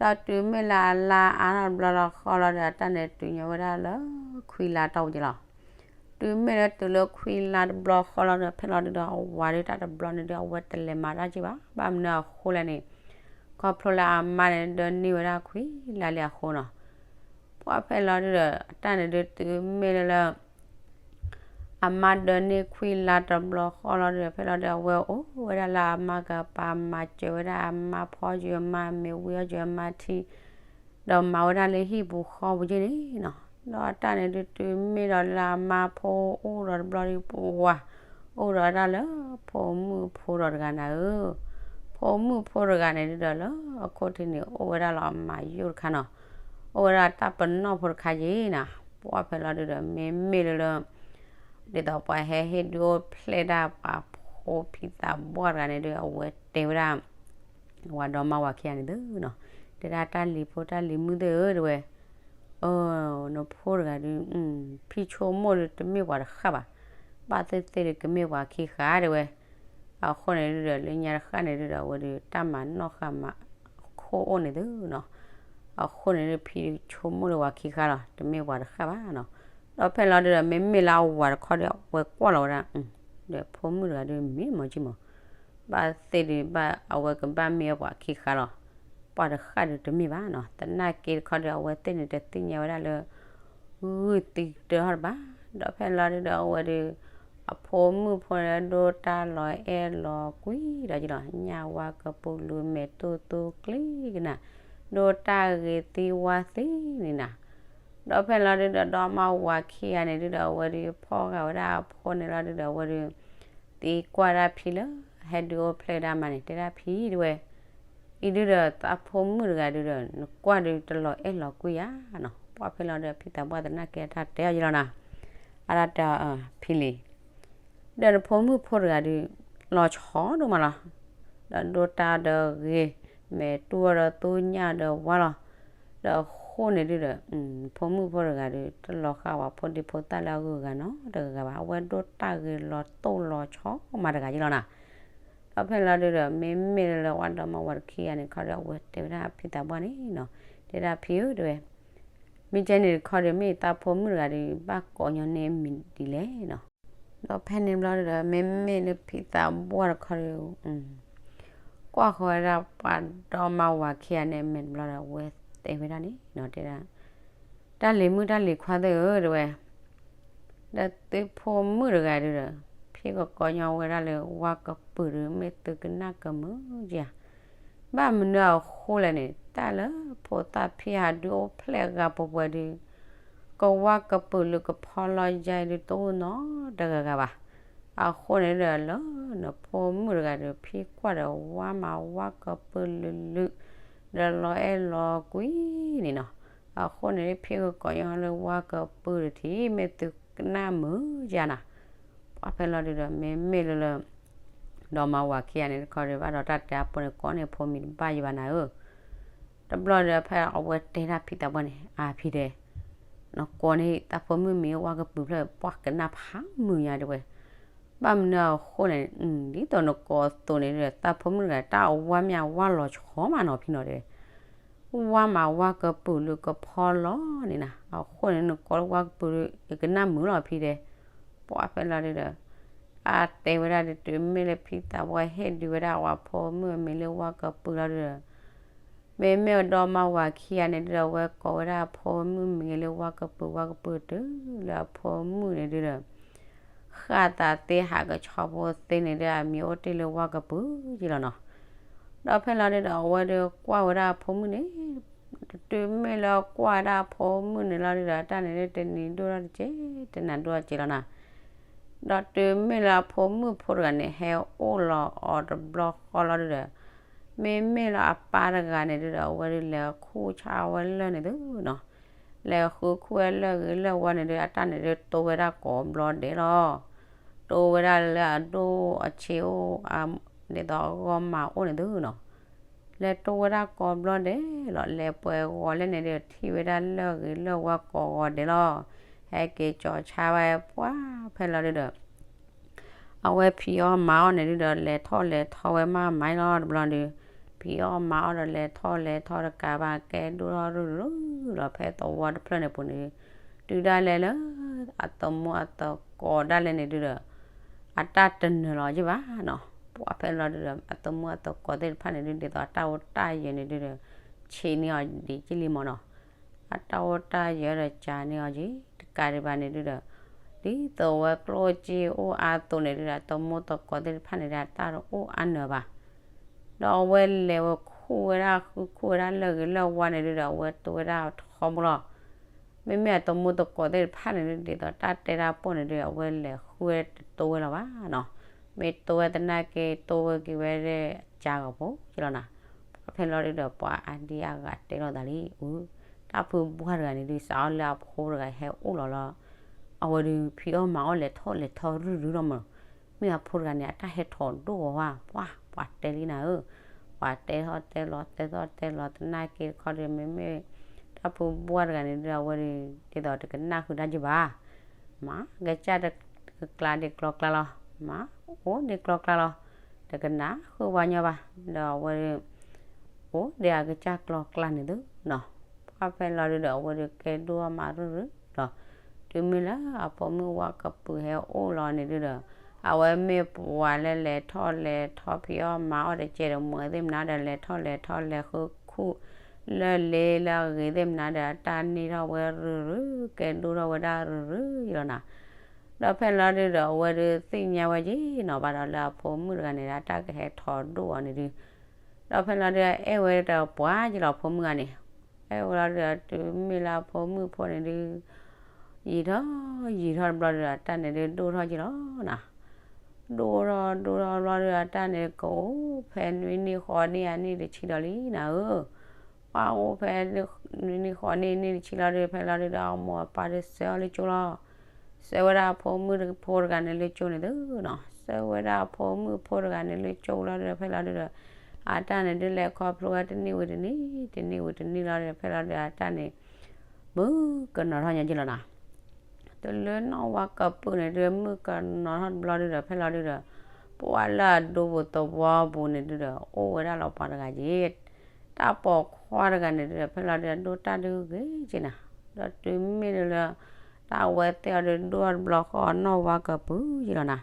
ၢ. ဒီးတုၤမ့ၢ်လၢအလါအါထီၣ်တဘျီလီၤဃီလီၤဒီး အတၢ်န့ၣ်တုၤညီဝဲဒၣ်လၢ ခွံလါတီၢ်ပူၤယလီၤ. တုၤမ့ၢ်လၢတုၤလၢခွံလါတဘျီဃီလီၤဒီး ဖဲလီၤဒုဒီး အဝၤဒုတၢ်တဘျီန့ၣ်ဒု အဝဲတလဲၤမၤတၢ်က့ၤဘၣ်, ဘၣ်မနုၤအဃိလဲၣ်န့ၣ် ခီဖျိလၢအမါန့ၣ်ဒၢန့ၢ်ဝဲဒၣ်ခွံလါလံအဃိနီၤ. ပှၢ်ဖဲလီၤဒုဒီး အတၢ်န့ၣ်ဒုတုၤမ့ၢ်လၢလၢ အမါဒၢန့ၢ်ခွံလါတဘျီဃီလီၤဒုဒီး ဖဲလီၤဒုဒီး အဝဲအိၣ်ဝဲဒၣ်လၢအမါကပၤမၤစၢၤဝဲဒၣ်အမါဖီယုာ်အမါ မ့ၤဝံအီၣ်ယုာ်အမါထံ ဒီးမၤဝဲဒၣ်လၢဟံၣ်ပူၤဃီပူၤက့န့ၣ်နီၤ. ဒီးအတၢ်န့ၣ်ဒုတုၤမ့ၢ်ဒီးလၢအမါဖိအိၣ်ဒီးတဘျီဒု ပှၢ် အိၣ်ဒီးဝဲဒၣ်လၢ ဖိမုၣ်ဖိဒီးတဂၤနၤဧၢ. ဖိမုၣ်ဖိတဂၤန့ၣ်ဒုဒီးလၢအခိၣ်ထံးန့ၣ် အိၣ်ဝဲဒၣ်လၢအမၤယိၣ်တခါနီၤ, အိၣ်ဝဲဒၣ်တၢ်ပနီၣ်ဖိတခါက့နီၤ. ပှၢ်ဖဲလီၤဒုဒီး မ့မ့ၢ်လၢလၢ ဒ်သိးပှၤဟဲဟ့ၣ်ဒုးအိၣ်ဖျဲၣ်ဒၣ်ပှၤဖိဖံသးဘှၢ်တဂၤန့ၣ်ဒု အဝဲတဲဝဲဒၣ် ဝၤဒီမါဝၤခံဂၤန့ၣ်သုနီၤ, တဲဒၣ်တၢ်လံၤဖိတၢ်လံၤမုၣ်သ့ၣ်ဧၢ တဲဝဲ, နဖိတဂၤဒု ဖံဆိကမိၣ်ဒုတမ့ၢ်ပှၤတဃၣ်ဘၣ်, ဘၣ်သ့ၣ်သ့ၣ်ဒုကမ့ၢ်ပှၤခံဃၣ် တဲဝဲ. အဃိန့ၣ်ဒုဒီး လၢညါတဃၣ်န့ၣ်ဒုဒီး အဝဲဒု တၢ်မၤနီၣ်ဃာ်မၤခိၣ်အိၣ်န့ၣ်သုနီၤ. အဃိန့ၣ်ဒု ဖံဆိကမိၣ်ဒုပှၤခံဃၣ်လီၤ, တမ့ၢ်ပှၤတဃၣ်ဘၣ်နီၤ. ဒီးဖဲလီၤဒုဒီး မ့မ့ၢ်လၢအဝၤတခီဒု အဝဲကွၢ်လီၤဝဲဒၣ် ဒီးဖိမုၣ်တဂၤဒု မ့ၢ်မၤက့မး, ဘၣ်သ့ၣ်ဒု ဘၣ်အဝဲကဘၣ်မ့ၢ်ပှၤခံဃၣ်လီၤ, ပှၤတဃၣ်ဒုတမ့ၢ်ဘၣ်နီၤ. သနာ်က့တခီဒု အဝဲသ့ၣ်န့ၣ်တသ့ၣ်ညါဝဲဒၣ်လၢ ဂုၢ်သံကတၢၢ်ထီၣ်တဘၣ်. ဒီးဖဲလီၤဒုဒီး အဝဲဒု အဖိမုၣ်ဖိန့ၣ် ဒိတၢ်လီၤအဲၣ်လီၤကွံဒီးက့လီၤ, ညၣ်ဝါကပူၤလူၤမဲာ်တူၢ်သူကျံကနၤ, ဒိတၢ်ဂ့ၤသံဝါသံန့ၣ်နၤ. ဒီးဖဲလီၤဒုဒီး ဒီမါဝၤခံဂၤန့ၣ်ဒုဒီး အဝဲဒု ဖီၣ်ဃာ်ဝဲဒၣ်အဖိန့ၣ်လီၤဒုဒီး အဝဲဒု သံကွၢ်ဒၣ်ဖံလၢ ဟဲဒုးအိၣ်ဖျဲၣ်ဒၣ်မးန့ၣ် တဲဒၣ်ဖံတဲဝဲ, အံၤဒုဒီး သးဖိမုၣ်တဂၤဒုဒီး နကွၢ်ဒုတလီၤအဲၣ်လီၤကွံဧါနီၤ. ပှၢ်ဖဲလီၤဒု ဖံသးဘှၢ်သနာ်က့အတၢ်တဲအီၤယလီၤနၤ, အတၢ်တဲ ဖံလံၤ ဒီးနဖိမုၣ်ဖိတဂၤဒု လီၤဆီဒိၣ်မးလီၤ. ဒီးဒိတၢ်ဒီးဂ့ၤ, မဲာ်တူၢ်အီၤဒီးသူညၣ်ဒီးဝါလီၤ. ဒီးအဃိန့ၣ်ဒုဒီး ဖိမုၣ်ဖိတဂၤဒု တလီၤဃာ်ဝဲဖိဒံဖိသၣ်လၢအဂုၤအဂၤနီတဂၤဘၣ်. အဝဲဒိတၢ်ဂ့ၤလီၤတိၢ်လီၤဆီမးတဂၤယလီၤနၤ. ဒီးဖဲလီၤဒုဒီး မ့မ့ၢ်လၢအဝဲဒီမါဝၤတခံဂၤန့ၣ်တခီဒီး အဝဲတဲဝဲဒၣ်ဖံသးပှၢ်န့ၣ်နီၤ, တဲဒၣ်ဖံဧၢ တဲဝဲ, မ့ၢ်ကဲန့ၣ်တခီဒီး မ့ၢ်သးဖိမုၣ်တဂၤဒီး ဘၣ်ကိးညီန့ၢ်မံၤဒ်လဲၣ်နီၤ. ဒီးဖဲန့ၣ်ဘျီဒီး မ့မ့ၢ်လၢဖံသးပှၢ်တခီဒီး ကွၢ်ဃီၤဝဲဒၣ်ပှၤဒီမါဝၤခံဂၤန့ၣ်အမဲာ်တဘျီဒီး အဝဲတဲဝဲဒၣ်န့ၣ်နီၤ, တဲဒၣ် တၢ်လံၤမုၣ်တၢ်လံၤခွါသ့ၣ်ဧၢ တဲဝဲ, ဒီးသုဖိမုၣ်တဂၤဒုဒီး ဖံကကိးညီဝဲဒၣ်လၢဝါကပုာ်ဒီး မ့ၢ်သုကနၣ်ကမုာ်ဧါ, ဘၣ်မနုၤအဃိလဲၣ်န့ၣ် တၢ်လၢဖိသၣ်ဖံဟးဒုအိၣ်ဖျဲၣ်ဂၤပှဲၤပှဲၤဒီး ကဝါကပုာ်လၢကဖီလီၤယါအံၤဒုတအိၣ်နီတဂၤဂၤဘၣ်. အဃိန့ၣ်ဒီး လၢနဖိမုၣ်တဂၤဒီး ဖံကွၢ်ဒီးဝါမးဝါကပုာ်လုာ်လုာ် ဒီးလီၤအဲၣ်လီၤကွံန့ၣ်နီၤ. အဃိန့ၣ် ဖံကကိးညီလၢဝါကပုာ်တထံၣ် မ့ၢ်သုကနၣ်မုာ်ဧါနီၤ. ပှၤဖဲလီၤဒုဒီး မ့မ့ၢ်လၢလၢ ဒီမါဝၤခံဂၤန့ၣ်တခီဒီး ဘၣ်ဒီးတၢ်တဲအဖိန့ၣ် ကိးန့ၢ်ဖိမံၤတဘၣ်ယဘၣ်နၤဧၢ. တဘျီဒီးဖဲအဝဲတဲဒၣ်ဖံသးပှၢ်န့ၣ် အါဖံတဲ, နကိးန့ၢ်သးဖိမုၣ်မံၤဝါကပုာ်ဖျၢၣ် ပှၤကနၣ်ဖးမုာ်ညါတဲဝဲ, ဘၣ်မနုၤအဃိန့ၣ် ဒ်သိးနကိးအသိးန့ၣ်ဒီး သးဖိမုၣ်တဂၤ တၢ်အဝါမးဝါလီၤဆီမးနီၤဖံနီၤတဲ ဝါမးဝါကပုာ်လၢကဖီလီၤန့ၣ်နီၤ. အဃိန့ၣ် နကိးလၢဝါကပုာ်ဒီး ယကနၣ်မုာ်လီၤဖံတဲ. ပှၤဖဲလီၤဒုဒီး အတဲဝဲဒၣ်ဒုး တုၤမ့ၢ်လၢဖံသးပှၢ်ဟ့ၣ်ဒုးဝဲဒၣ်အဝဲဖိမုၣ်အမံၤလၢဝါကပုာ်လီၤဒုဒီး မ့မ့ၢ်ဒီမါဝၤခံဂၤန့ၣ်ဒုဒီး အဝဲကိးဝဲဒၣ်အဖိမုၣ်မံၤလၢဝါကပုာ် ဝါကပုာ်တုၤလၢအဖိမုၣ်န့ၣ်ဒုဒီး ဃၣ်သးသ့ဟးကဆီဖိသ့န့ၣ်ဒုး အမံၤအိၣ်တ့ၢ်လၢဝါကပုာ်က့လီၤနီၤ. ဒီးဖဲလီၤဒုဒီး အဝဲဒုးကွၢ်ဝဲဒၣ်အဖိမုၣ်န့ၣ် တုၤမ့ၢ်လၢကွၢ်ဝဲဒၣ်အဖိမုၣ်န့ၣ်လီၤဒုဒီး အတၢ်န့ၣ်ဒုး တနံၤဒိၣ်ထီၣ်တက့ၢ် တနၤဒိၣ်ထီၣ်တက့ၢ်လီၤနီၤ. ဒီးတုၤမ့ၢ်လၢအဖိမုၣ်ဖိတဂၤန့ၣ် ဟဲအိၣ်လီၤအီၤတဘျီဃီလီၤဒုဒီး မ့မ့ၢ်လၢအပၢ်တဂၤန့ၣ်ဒုဒီး အဝဲဒုးလဲၤခူၣ်ဆါဝဲလၢၢ်န့ၣ်သုနီၤ. လဲၤဃုခူၣ်ဝဲလၢၢ်ဂ့ၤလၢၢ်ဝါန့ၣ်ဒုး အတၢ်န့ၣ်ဒုးတိဝဲဒၣ်ကိးဘျီဒဲးလီၤ. တိဝဲဒၣ်လၢအဒိၣ်အဆံးအိၣ် ဒ်သိးအဂီၢ်မးအိၣ်န့ၣ်သုနီၤ. လဲၤတိဝဲဒၣ်ကိးဘျီဒဲးလီၤ. လဲၤပှဲၤဂီၤလဲၣ်န့ၣ်ဒုး ထံၣ်ဝဲဒၣ်လၢၢ်ဂ့ၤလၢၢ်ဝါကိးဂီၤဒဲးလီၤ. ဟဲက့ၤကၠီၤဆါဝဲပှၤဖဲလီၤဒုဒီး အဝဲဖံးအီၣ်မၤအီၣ်န့ၣ်ဒုဒီး လဲၤထီၣ်လဲၤထီဝဲမးမးလီၤတဘျီဒုး ဖံးအီၣ်မၤအီၣ်ဒီးလဲၤထီၣ်လဲၤထီတကးဘၣ် ကဲဒိၣ်ထီၣ်ရုၢ်ရုၢ်လီၤ ဖဲသဝီတဖျၢၣ်န့ၣ်ပူၤန့ၣ် တုၤဒၣ်လဲာ်လၢ အသမူအသကိးဒၣ်လဲာ်န့ၣ်ဒုဒီး အတၢ်တနၢၤလီၤယဘၣ်နီၤ. ပှၤဖဲလီၤဒုဒီး အသမူအသကိးသ့ၣ်တဖၣ်န့ၣ်ဒု ဒ်သိးအတၢ်အိၣ်တၢ်ယၢၤန့ၣ်ဒုဒီး ဆံးန့ၢ်အီၤဒံးက့လံမးနီၤ. အတၢ်အိၣ်တၢ်ယၢၤဒီးကၢန့ၢ်အီၤက့ၤ တကးဒံးဘၣ်န့ၣ်ဒုဒီး ဒ်သိးဝဲကျိၣ်စ့အိၣ်အါအသိးန့ၣ်ဒုဒီး အသမူသကိးသ့ၣ်တဖၣ်န့ၣ်ဒီး အတၢ်တအိၣ်အါနၢၤဘၣ်. ဒီးအဝဲလဲၤဝဲခူၣ်ဝဲဒၣ်ဃုခူၣ်ဝဲဒၣ်လၢၢ်ဂ့ၤလၢၢ်ဝါန့ၣ်ဒုဒီး အဝဲတိဝဲဒၣ်ထီဘိလီၤ. မ့မ့ၢ်အသမူသကိးသ့ၣ်တဖၣ်န့ၣ်ဒု ဒ်သိးတၢ်တဲတၢ်ပိၢ်န့ၣ်ဒု အဝဲလဲၤဃုဝဲတတိဝဲလီၤဘၣ်နီၤ. မ့ၢ်တိဝဲသနာ်က့ တိဝဲက့ၤဝဲဒၣ်ကၢကီၤဖိကလီၤနီၤ. ပှၤဖဲလီၤဒုဒီး ပှၤအါဒံအါဂၤတဲလိာ်သးလံ အ တၢ်ဖုဘှၢ်တဂၤန့ၣ်ဒု စးအီၣ်လၢအဖိတဂၤဟဲအိၣ်လီၤလီၤ. အဝဲဒု ဖံးအီၣ်မၤအီၣ်လဲၤထီၣ်လဲၤထီရုၢ်ရုၢ်လီၤမး. မ့ၢ်အဖိတဂၤန့ၣ် အတၢ်ဟဲထီၣ်ဒိၣ်အီၤဝဲ ပှၤ ပှၤတဲလံနၤဧၢ. ပှၤတဲထီၣ်တဲလီၤ တဲထီၣ်တဲလီၤ သနာ်က့တခီဒီး မ့မ့ၢ် တၢ်ဖုဘှၢ်တဂၤန့ၣ်ဒု အဝဲဒု ဒ်သိးတကနၣ်ဃုာ်တၢ်ယဘၣ် မၤကစၢ်တကကျါဒံးကျီကျါလီၤ. မၤအိၣ်ဒံးကျီကျါလီၤ. တကနၣ်ဃုာ်ပှၤညီဘၣ်. ဒီးအဝဲဒု အိၣ်ဒံးအကစၢ်ကျီကျါန့ၣ်သုနီၤ. ပှၤဖဲလီၤဒုဒီး အဝဲဒုကဲဒိၣ်မးရုၢ်ရုၢ်လီၤ. တုၤမ့ၢ်လၢအဖိမုၣ်ဝါကပုာ်ဟဲအိၣ်လီၤန့ၣ်ဒုဒီး အဝဲမ့ၢ်ပှၤလၢလဲၤထီၣ်လဲၤထီဖံးအီၣ်မၤအီၣ်တကဲးဒီး မ့ၢ်သ့ၣ်မနုၤဒီး လဲၤထီၣ်လဲၤထီလဲၤဃုခူၣ် လၢၢ်လ့လၢၢ်ဂ့ၤသ့ၣ်မနုၤဒီး အတၢ်န့ၢ်ထီၣ်ဝဲရုၢ်ရုၢ် ကဲဒိၣ်ထီၣ်ဝဲဒၣ်ရုၢ်ရုၢ်လီၤနီၤ. ဒီးဖဲလီၤဒုဒီး အဝဲဒုသ့ၣ်ညါဝဲက့ၤနီၤ ဘၣ်ဒီးလၢအဖိမုၣ်တဂၤန့ၣ်ဒီး အတၢ်ကဟဲထီၣ်ဒိၣ်အီၤန့ၣ်ဒု ဒီးဖဲလီၤဒုအဲၣ်ဝဲတပှၢ်က့ၤလီၤ ဖိမုၣ်ဂၤန့ၣ် အဲၣ်ဝဲလီၤဒုဒီး တုၤမ့ၢ်လၢအဖိမုၣ်ဖိန့ၣ်ဒု ယံာ်ထီၣ်ယံာ်ထီၣ်တဘျီဒုဒီး အတၢ်န့ၣ်ဒုဒိၣ်ထီၣ်က့ၤလီၤနီၤ. ဒိၣ်ထီၣ်ဒိၣ်ထီၣ်တဘျီဒုဒီး အတၢ်န့ၣ်ကအိၣ်ဖဲနွံနံၣ်ဃိးနံၣ်အနံၣ်တဆံဒီးလံနၤဧၢ. ပှၤအိၣ်ဖဲနွံနံၣ်ဃိးနံၣ်နံၣ်တဆံလီၤဒု ဖဲလီၤဒုဒီး အမိၢ်အပၢ်ဒုဆှၢအီၤလၢကၠိလီၤ. ဆှၢဝဲဒၣ်အဖိမုၣ်ဖိတဂၤန့ၣ်လၢကၠိန့ၣ်သုနီၤ. ဆှၢဝဲဒၣ်အဖိမုၣ်ဖိတဂၤန့ၣ်လၢကၠိလီၤဒုဒီး ဖဲလီၤဒုဒီး အတၢ်န့ၣ်ဒုလဲၤခီဖျိဝဲတနံၣ်ဝံၤတနံၣ် တနံၣ်ဝံၤတနံၣ်လီၤဒုဒီး ဖဲလီၤဒုဒီး အတၢ်န့ၣ် မုၣ်ကနီၤထီၣ်ညါက့ၤလီၤနီၤ. တုၤလၢနီၢ်ဝါကပုာ်န့ၣ်ဒု မုၣ်ကနီၤထီၣ်တဘျီဒုဒီး ဖဲလီၤဒုဒီး ပှၤလၢအဒိပူၤသဝီပူၤန့ၣ်ဒုဒီး အိၣ်ဝဲဒၣ်လီၤပှၤတဂၤက့ၤ, တၢ်ပိာ်ခွါတဂၤန့ၣ်ဒုဒီး ဖဲလီၤဒုဒီး ဒိၣ်တၢ်ဒုဂ့ၤက့ၤနၤ, ဒီးတုၤမ့ၢ်လၢ တၢ်အဝဲသ့ၣ်အီၤဒု ဒိၣ်အီၤတဘျီဃီအီၤနီၣ်ဝါကပုာ်က့ၤလီၤန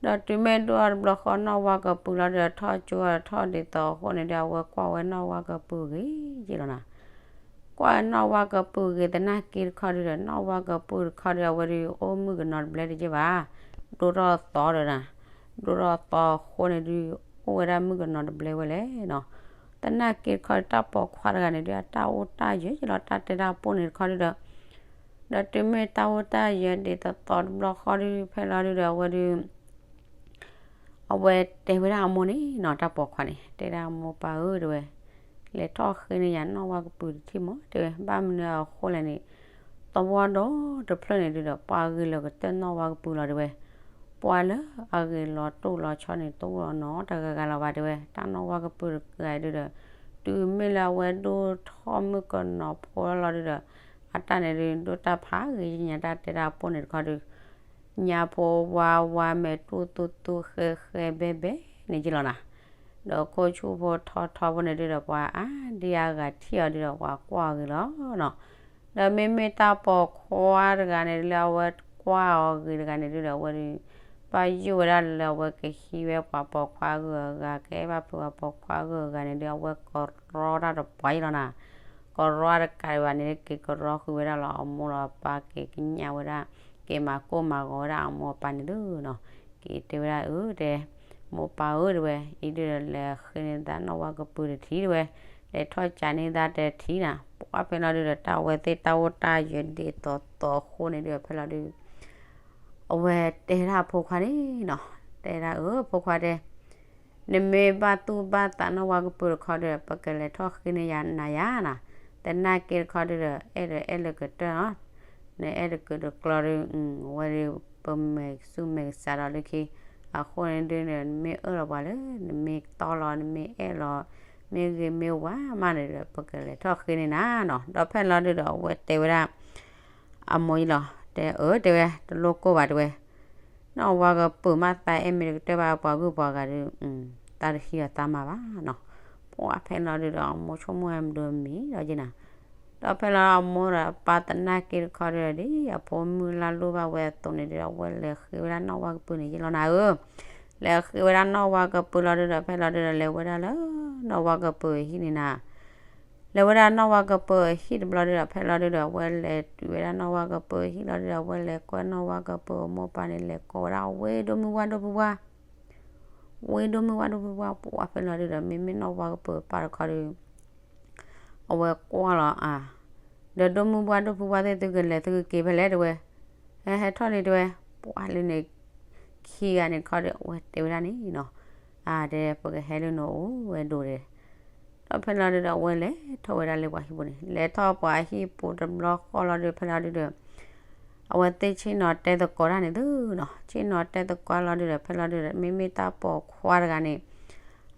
ၤ. ဒီးတုၤမ့ၢ်ဒိၣ်အီၤတဘျီဃီနီၣ်ဝါကပုာ်လီၤဒုဒီး ထီၣ်ကၠိအီၤထီၣ်ဒ်သိးအဃိန့ၣ်ဒု အဝဲကွၢ်ဝဲနီၣ်ဝါကပုာ်ဂ့ၤက့ၤလီၤနၤ. ကွၢ်နီၣ်ဝါကပုာ်ဂ့ၤသနာ်က့တခီဒုဒီး နီၣ်ဝါကပုာ်တခီဒု အဝဲဒု အိၣ်မုၣ်ကနီၤတဘျဲတက့ၢ်ဘၣ်, ဒိၣ်ထီၣ်သီဒီးနၤ, ဒိၣ်ထီၣ်သီအဃိန့ၣ်ဒု အိၣ်ဝဲဒၣ်မုၣ်ကနီၤတဘျဲဝဲလဲၣ်နီၤ. သနာ်က့တခီဒု တၢ်ပိာ်ခွါတဂၤန့ၣ်ဒု အတၢ်အိၣ်တၢ်ယၢၤက့ၤလီၤ တၢ်တဲတၢ်ပိၢ်န့ၣ်တခီဒုဒီး ဒီးတုၤမ့ၢ်တၢ်အိၣ်တၢ်ယၢၤဒ်သိးသိးတဘျီဃီဒု ဖဲလီၤဒုဒီး အဝဲဒု အဝဲတဲဝဲဒၣ်အမိၢ်န့ၣ်နီၤ, တၢ်ပိာ်ခွါန့ၣ် တဲဒၣ်အမိၢ်ပၢ်ဧၢတဲဝဲ, လဲၤထီၣ်ဃ့န့ၢ်ယၤနီၣ်ဝါကပုာ်တထံၣ်မးတဲဝဲ, ဘၣ်မနုၤအဃိလဲၣ်န့ၣ် သဝီဒီတဖျၢၣ်န့ၣ်ဒုဒီး ပှၤဂ့ၤလီၤကတၢၢ်နီၣ်ဝါကပုာ်လီၤတဲဝဲ, ပှၤလၢအဂ့ၤလီၤတိၢ်လီၤဆီန့ၣ် တအိၣ်လီၤနီတဂၤဂၤလီၤဘၣ်တဲဝဲ, တၢ်နီၣ်ဝါကပုာ်တဂၤဒုဒီး တုၤမ့ၢ်လၢအဝဲဒိၣ်ထီၣ်မုၣ်ကနီၤဖိလီၤဒုဒီး အတၢ်န့ၣ်ဒု ဒိၣ်တၢ်ဖးဂ့ၤညါတၢ်တဲတၢ်ပိၢ်န့ၣ်တခီဒု ညါဖိဝါဝါမဲာ်တူၢ်သူသူဃဲဃဲဘဲဘဲန့ၣ်က့ၤလီၤနၤ. ဒီးခိၣ်ဆူၣ်ဖိထီထီဖိန့ၣ်ဒုဒီး ပှၤအါဒံအါဂၤထံၣ်အီၤဒုဒီး ပှၤကွၢ်အီၤဂ့ၤလီၤနီၤ. ဒီးမ့မ့ၢ်တၢ်ပိာ်ခွါတဂၤန့ၣ်ဒု လၢအဝဲကွၢ်အီၤဂ့ၤတဂၤန့ၣ်ဒုဒီး အဝဲဒု ဘၣ်ယိၣ်ဝဲဒၣ်လၢအဝဲကဟံးဝဲပှၤပိာ်ခွါဂုၤအဂၤ ကအဲၣ်ဘၣ်ဖုးပှၤပိာ်ခွါဂုၤအဂၤန့ၣ်ဒု အဝဲကရီတၢ်တပှၤအံၤလီၤနၤ. ကရီတကးဒံးဘၣ်န့ၣ် က့ၤကရီဃုာ်ဝဲဒၣ်လီၤ အမိၢ်လီၤပၢ် က့ၤကညးဝဲဒၣ် က့ၤမၤကိၢ်မၤဂီၤဝဲဒၣ်အမိၢ်အပၢ်န့ၣ်ဒုနီၤ. က့ၤတဲဝဲဒၣ်အၢတဲ မိၢ်ပၢ်ဧၢတဲဝဲ, အံၤဒုဒီးလဲၤဃ့န့ၢ်သးနီၣ်ဝါကပုာ်တထံၣ်တဲဝဲ, လဲၤထီၣ်ကးန့ၢ်သးတထံၣ်နၤ. ပှၤဖဲလီၤဒုဒီး တၢ်ဝဲသ့ၣ်တၢ်အိၣ်တၢ်ယၢၤဒ်သိးသိးအဃိန့ၣ်ဒု ဖဲလီၤဒု အဝဲတဲဒၣ်အဖိခွါန့ၣ်နီၤ, တဲဒၣ်အၢဖိခွါတဲ နမ့ၢ်ဘၣ်သူၣ်ဘၣ်သးနီၣ်ဝါကပုာ်တခီဒုဒီး ပကလဲၤထီၣ်ဃ့န့ၢ်ယၤနၤယၤနၤ, သနာ်က့တခီဒုဒီး အဲၣ်ဒိးအဲၣ်လၢကတၢၢ်နီၤ, နအဲၣ်တကုာ်တကျီဒု ဝဲဒု ပမဲာ်ဆူၣ်မဲာ်ကစးဒီးလၢခံ, အဃိန့ၣ်ဒု နမ့ၢ်အၢၣ်လီၤပှၤလၢ နမ့ၢ်တီလီၤ နမ့ၢ်အဲၣ်လီၤ မ့ၢ်ဂ့ၤမ့ၢ်ဝါမးန့ၣ်ဒီး ပကလဲၤထီၣ်ဃ့န့ၢ်နၤနီၤ. ဒီးဖဲလီၤဒုဒီး အဝဲတဲဝဲဒၣ် အမိၢ်အံၤလီၤ, တဲအၢတဲဝဲ တလိၣ်ကိၢ်ဘၣ်တဲဝဲ, နီၣ်ဝါကပုာ်မးသးအဲၣ်မ့ၢ်တကတၢၢ်ဘၣ် ပှၤဂုၢ်ပှၤဂၤဒု တၢ်တဟံးအီၤသးမၤဘၣ်နီၤ. ပှၤဖဲလီၤဒုဒီး အမိၢ်ဆိကမိၣ်ဝဲမဒုမံၤဒီးက့ၤနၤ, ဒီးဖဲလီၤအမိၢ်ဒီးပၢ်သနာ်က့တခီဒုဒီး ဒ်အဖိမုၣ်လၢလိၣ်ဘၣ်ဝဲအသိးန့ၣ်ဒုဒီး အဝဲလဲၤဃ့ဝဲဒၣ်နီၣ်ဝါကပုာ်န့ၣ်ယ့ၢ်လီၤနၤဧၢ, လဲၤဃ့ဝဲဒၣ်နီၣ်ဝါကပုာ်လီၤဒုဒီး ဖဲလီၤဒုဒီး လဲၤဝဲဒၣ်လၢ နီၣ်ဝါကပုာ်အဟံၣ်န့ၣ်နၤ လဲၤဝဲဒၣ်နီၣ်ဝါကပုာ်အဟံၣ်တဘျီဒုဒီး ဖဲလီၤဒုဒီး အဝဲလဲၤတုၤဝဲဒၣ်နီၣ်ဝါကပုာ်အဟံၣ်လီၤဒုဒီး အဝဲလဲၤကွၢ်နီၣ်ဝါကပုာ်အမိၢ်ပၢ်န့ၣ် လဲၤကိးဝဲဒၣ် ဝ့ၢ်ဒိၣ်မုၢ်ဝါဒိၣ်ဖုဝါ, ဝ့ၢ်ဒိၣ်မုၢ်ဝါဒိၣ်ဖုဝါ ပှၤဖဲလီၤဒုဒီး မ့မ့ၢ်နီၣ်ဝါကပုာ်အပၢ်တခီဒု အဝဲကွၢ်လီၤအါ, ဒီးဒိၣ်မုၢ်ဝါဒိၣ်ဖုဝါသ့ၣ် သုကလဲၤသုကက့ၤဖဲလဲၣ်တဲဝဲ, ဟဲဟဲထီၣ်လံတဲဝဲ, ပှၤလၢန့ၣ် ခံဂၤန့ၣ်တခီဒီး အဝဲတဲဝဲဒၣ်န့ၣ်နီၤ, အါ တဲ ပကဟဲလၢနအိၣ်ဝဲဒိၣ်ဒီး ဒီးဖဲလီၤဒုဒီး အဝဲလဲၤထီၣ်ဝဲဒၣ်လၢပှၤဟံၣ်ပူၤန့ၣ် လဲၤထီၣ်ပှၤဟံၣ်ပူၤတဘျီဃီလီၤဒု ဖဲလီၤဒုဒီး အဝဲသ့ၣ်ဆ့ၣ်နီၤတဲသကိးတၢ်န့ၣ်သုနီၤ, ဆ့ၣ်နီၤတဲသကိးလီၤဒုဒီး ဖဲလီၤဒုဒီး မ့မ့ၢ်တၢ်ပိာ်ခွါတဂၤန့ၣ်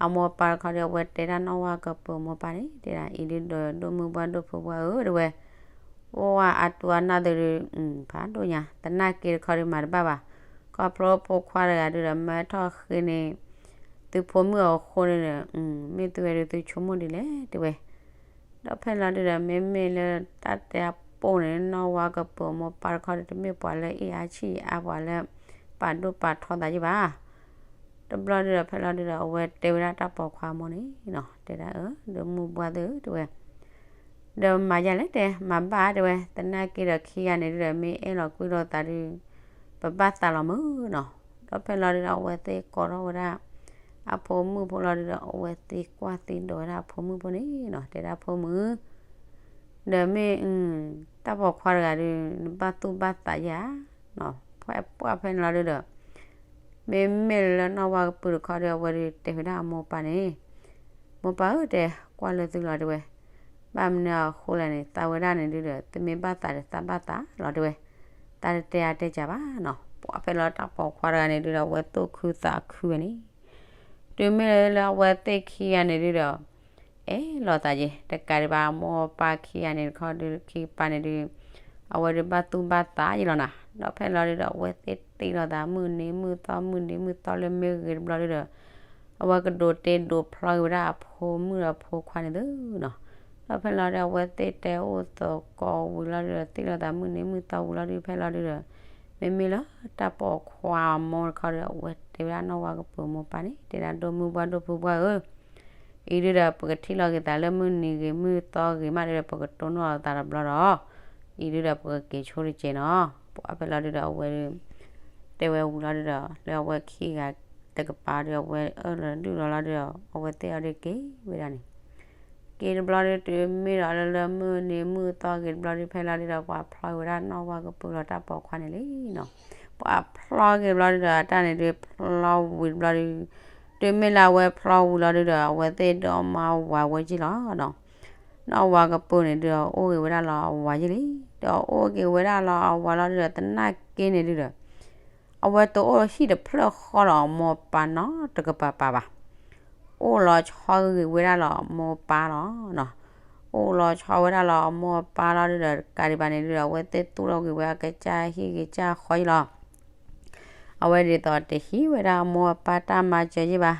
အမိၢ်အပၢ်တခီဒီး အဝဲတဲဒၣ်နီၣ်ဝါကပုာ်အမိၢ်ပၢ်န့ၣ် တဲဒၣ်အံၤဒုဒီး ဒိၣ်မုၢ်ဝါဒိၣ်ဖုဝါဧၢတဲဝဲ, ပှၤအတူအနၢ်သုဒု ဖးဒိၣ်ညါ သနာ်က့တခီဒုမၤတဘၣ်ဘၣ်, ခီဖျိဖိခွါတဂၤဒုဒီး မၢထီၣ်ဃ့န့ၢ် သုဖိမုၣ်အဃိန့ၣ်ဒီး မ့ၢ်သုဝဲဒုသုဆိကမိၣ်ဒ်လဲၣ်တဲဝဲ, ဒီးဖဲလီၤဒုဒီး မ့မ့ၢ်လၢတၢ်တဲအပိၢ်န့ၣ် နီၣ်ဝါကပုာ်အမိၢ်ပၢ်တခီဒီး တမ့ၢ်ပှၤလၢအ့ၣ်အါဆံၣ်အါ ပှၤလၢပာ်ဒိၣ်ပာ်ထီသးယ့ၢ်ဘၣ် တဘျီဒုဒီး ဖဲလီၤဒုဒီး အဝဲတဲဝဲဒၣ်တၢ်ပိာ်ခွါမိၢ်န့ၣ်နီၤ တဲဒၣ်အၢ ဒိၣ်မုၢ်ဝါသ့ၣ်ဧၢတဲဝဲ, ဒီးမၤယၤလဲၣ်တဲ မၤဘၣ်တဲဝဲ, သနာ်က့ဒီးခံဂၤန့ၣ်ဒုဒီး မ့ၢ်အဲၣ်လီၤကွံလိာ်သးဒု ပဘၣ်သးလီၤမုၢ်နီၤ, ဒီးဖဲလီၤဒုဒီး အဝဲသ့ၣ်ကိးထီၣ်ဝဲဒၣ် အဖိမုၣ်ဖိလီၤဒုဒီး အဝဲသ့ၣ်ကွၢ်သံဒိးဝဲဒၣ်အဖိမုၣ်ဖိန့ၣ်နီၤ တဲဒၣ်ဖိမုၣ် ဒီးမ့ၢ် တၢ်ပိာ်ခွါတဂၤဒု နဘၣ်သူၣ်ဘၣ်သးယၤနီၤ, ပှၤဖဲန့ၣ်လီၤဒုဒီး မ့မ့ၢ်လၢနီၣ်ဝါကပုာ်တခီဒီး အဝဲဒုတဲဝဲဒၣ်အမိၢ်ပၢ်န့ၣ်, မိၢ်ပၢ်ဧၢတဲ ကွၢ်လၢသုလီၤတဲဝဲ, ဘၣ်မနုၤအဃိလဲၣ်န့ၣ် သးဝဲဒၣ်န့ၣ်ဒုဒီး သုမ့ၢ်ဘၣ်သးဒီးသးဘၣ်သးလီၤတဲဝဲ, သးတတဲအါတဲကၢ်ဘၣ်နီၤ, ပှၤဖဲလီၤတၢ်ပိာ်ခွါတဂၤန့ၣ်ဒုဒီး အဝဲသူၣ်ခုသးခုဝဲန့ၣ် တုၤမ့ၢ်လၢအဝဲသ့ၣ်ခံဂၤန့ၣ်ဒုဒီး အဲၣ်လိာ်သးက့ၤ တကးဒံးဘၣ် အမိၢ်အပၢ်ခံဂၤန့ၣ်တခီဒု ခံပၢ်န့ၣ်ဒု အဝဲဒုဘၣ်သူၣ်ဘၣ်သးယ့ၢ်လီၤနၤ, ဒီးဖဲလီၤဒုဒီး အဝဲသ့ၣ် အဝဲသ့ၣ်လီၤသးမုၢ်နံၤမုၢ်သီ မုၢ်နံၤမုၢ်သီလၢမ့ၢ်ဂ့ၤတဘျီဒုဒီး အဝဲကဒိးတ့ဒိးဖျီက့ၤဝဲဒၣ်အဖိမုၣ်ဒီးအဖိခွါန့ၣ်သုနီၤ. ဒီးဖဲလီၤဒုဒီး အဝဲသ့ၣ်တဲအိၣ်သကိးဝံၤလီၤဒုဒီး သ့ၣ်လီၤသးမုၢ်နံၤမုၢ်သီဝံၤလီၤဒု ဖဲလီၤဒုဒီး မ့မ့ၢ်လၢတၢ်ပိာ်ခွါအမိၢ်တခီဒီး အဝဲတဲဝဲဒၣ်နီၢ်ဝါကပုာ်မိၢ်ပၢ်န့ၣ် တဲဒၣ် ဒိၣ်မုၢ်ပှၢ်ဒိၣ်ဖုပှၢ်ဧၢ အံၤဒုဒီး ပကထံၣ်လီၤက့ၤသးလၢမုၢ်နံၤဂ့ၤမုၢ်သီဂ့ၤမးဒုဒီး ပကတိၢ်နီၣ်အသးတဘျီဒီး အံၤဒုဒီး ပကက့ၤဆိတကဲးနီၤ. ပှၢ်ဖဲလီၤဒုဒီး အဝဲဒု တဲဝဲဝံၤလီၤဒုဒီး လၢအဝဲခံဂၤတကပၤဒု အဝဲအၢၣ်လီၤဒုၣ်လီၤလီၤဒုဒီး အဝဲသ့ၣ်အီၤဒုက့ၤဝဲဒၣ်န့ၣ် က့ၤတဘျီဒု တုၤမ့ၢ်ဒီးလၢလၢမုၢ်နံၤမုၢ်သီဂ့ၤတဘျီဒု ဖဲလီၤဒုဒီး ပှၤဖျီက့ၤဝဲဒၣ်နီၢ်ဝါကပုာ်ဒီးတၢ်ပိာ်ခွါန့ၣ်လံနီၤ. ပှၤဖျီက့ၤတဘျီဒုဒီး အတၢ်န့ၣ်ဒု ဖျီဝံၤတဘျီဒု တုၤမ့ၢ်လၢအဝဲဖျီဝံၤလီၤဒုဒီး အဝဲသ့ၣ်ဒီမါဝၤဝဲက့ၤလီၤနီၤ. နီၢ်ဝါကပုာ်န့ၣ်ဒုဒီး အိၣ်က့ၤဝဲဒၣ်လီၤအဝၤက့ၤလံ. ဒီးအိၣ်က့ၤဝဲဒၣ်လီၤအဝၤလီၤဒုဒီး သနာ်က့န့ၣ်ဒုဒီး အဝဲတအိၣ်ဟံၣ်တဖျၢၣ်ဃီဒီးအမိၢ်အပၢ်နီတကပၤပၤဘၣ်. အိၣ်လီၤဆီဂ့ၤဝဲဒၣ်လီၤအမိၢ်အပၢ်လီၤ. အိၣ်လီၤဆီဝဲဒၣ်လီၤအမိၢ်အပၢ်လီၤဒုဒီး တကးဒံးဘၣ်န့ၣ်ဒုဒီး အဝဲသ့ၣ်သူၣ်ထီၣ်က့ၤဝဲအကစၢ်ဟံၣ်ကစၢ်ဃီအံၤလီၤ. အဝဲဒ်သိးတဟံးဝဲဒၣ်အမိၢ်အပၢ်တၢ်မၤစၢၤယ့ၢ်ဘၣ်,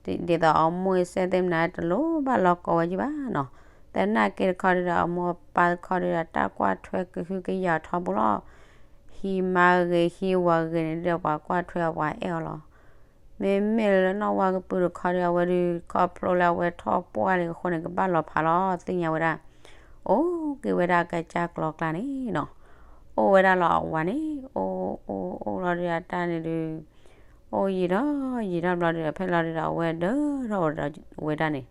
ဒ်သိးအမိၢ်အစဲသ့ၣ်မနုၤတလိၣ်ဘၣ်လီၤကိးဝဲယ့ၢ်ဘၣ်နီၤ. သနာ်က့တခီဒုဒီး အမိၢ်အပၢ်တခီဒုဒီး တၢ်ကွၢ်ထွဲကဟုကယာ်ထီဘိလီၤ. ဟံးမါဂ့ၤဟံးဝၤဂ့ၤန့ၣ်ဒုဒီး ပှၤကွၢ်ထွဲအပှၤအဲၣ်အီၤလီၤ. မ့မ့ၢ်လၢနီၢ်ဝါကပုာ်တခီဒု အဝဲဒု ခီဖျိလၢအဝဲထီၣ်ပှၢ်လံအဃိန့ၣ် ကဘၣ်လီၤဖးလီၤ သ့ၣ်ညါဝဲဒၣ် အိၣ်က့ၤဝဲဒၣ်ကစၢ်ကျီကျါန့ၣ်နီၤ. အိၣ်ဝဲဒၣ်လီၤအဝၤန့ၣ် အိၣ်အိၣ်အိၣ်လီၤဒုဒီး အတၢ်န့ၣ်ဒု အိၣ်ယံာ်ထီၣ်ယံာ်ထီၣ်ဘျီဒုဒီး ဖဲလီၤဒုဒီး အဝဲဒၢထီၣ်ဝဲဒၣ်န့ၣ်,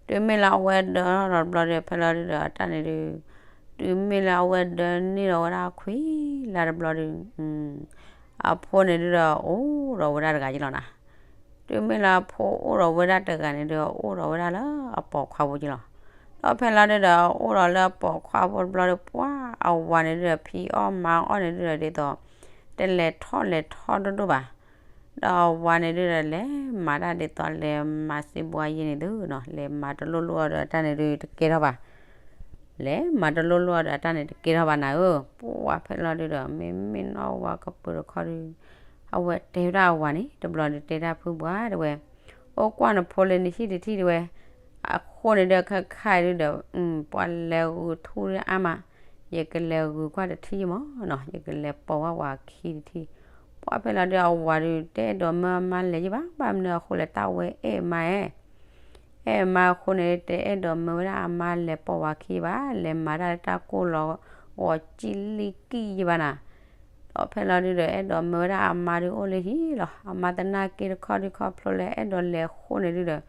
တုၤမ့ၢ်လၢအဝဲဒၢထီၣ်ဒီးတဘျီဒု ဖဲလီၤဒုဒီး အတၢ်န့ၣ်ဒု တုၤမ့ၢ်လၢအဝဲဒၢန့ၢ်ဒီးဝဲဒၣ်ခွံလါတဘျီဒု အဖိန့ၣ်ဒုဒီး အိၣ်ဒီးဝဲဒၣ်တဂၤက့ၤလီၤနၤ. တုၤမ့ၢ်လၢအဖိအိၣ်ဒီးဝဲဒၣ်တဂၤန့ၣ်ဒု အိၣ်ဒီးဝဲဒၣ်လၢအပိာ်ခွါဖိက့ၤလီၤ. ဒီးဖဲလီၤဒုဒီး အိၣ်ဒီးလၢအပိာ်ခွါဖိတဘျီဒု ပှၢ်အဝၤန့ၣ်ဒုဒီး ဖံးအီၣ်မၤအီၣ်န့ၣ်ဒုဒီး ဒ်သိး တလဲၤထီၣ်လဲၤထီဒိၣ်ဒိၣ်ဘၣ်. ဒီးအဝၤန့ၣ်ဒုဒီး လဲၤမၤတၢ်ဒ်သိး လဲၤမၤစံးဘှါယ့ၢ်န့ၣ်သုနီၤ, လဲၤမၤတလိၣ်လိၣ်အီၤဒီး အတၢ်န့ၣ်ဒုတကဲထီၣ်ဘၣ်. လဲၤမၤတလိၣ်လိၣ်အီၤဒီး အတၢ်န့ၣ်တကဲထီၣ်ဘၣ်နၤဧၢ. ပှၢ်ဖဲလီၤဒုဒီး မ့မ့ၢ်နီၢ်ဝါကပုာ်တခီဒု အဝဲတဲဝဲဒၣ်အဝၤန့ၣ် တဘျီဒု တဲဒၣ်ဖုပှၢ်တဲဝဲ, အိၣ်ကွၢ်နဖိလၢနဟံၣ်တထံၣ်တဲဝဲ, အဃိန့ၣ်ဒု ခဲခါအံၤဒုဒီး ပှၤလဲၤဂုာ်ထူဒုအါမး, ယကလဲၤဂုာ်ကွၢ်တထံၣ်ယမီၤနီၤ, ယကလဲၤပိာ်ဝဲဝၤခံတထံၣ်. ပှၢ်ဖဲလီၤဒု အဝၤဒု တအဲၣ်ဒိးမၢအမါလဲၤယ့ၢ်ဘၣ်, ဘၣ်မနုၤအဃိလဲၣ် တၢ်ဝဲအဲၣ်မါဧါ အဲၣ်မါအဃိန့ၣ် တအဲၣ်ဒိးမၢဝဲဒၣ်အမါလဲၤပိာ်ဝၤခံဘၣ်, လဲၤမၤတၢ်လၢတၢ်ကိၢ်လီၤဂီၤကံလံကံယ့ၢ်ဘၣ်နၤ. ဒီးဖဲလီၤဒုဒီး အဲၣ်ဒိးမၢဝဲဒၣ်အမါဒုအိၣ်လၢဟံၣ်လီၤ. အမါသနာ်က့တခီဒု ခီဖျိလၢအဲၣ်ဒိးလဲၤအဃိန့ၣ်ဒုဒီး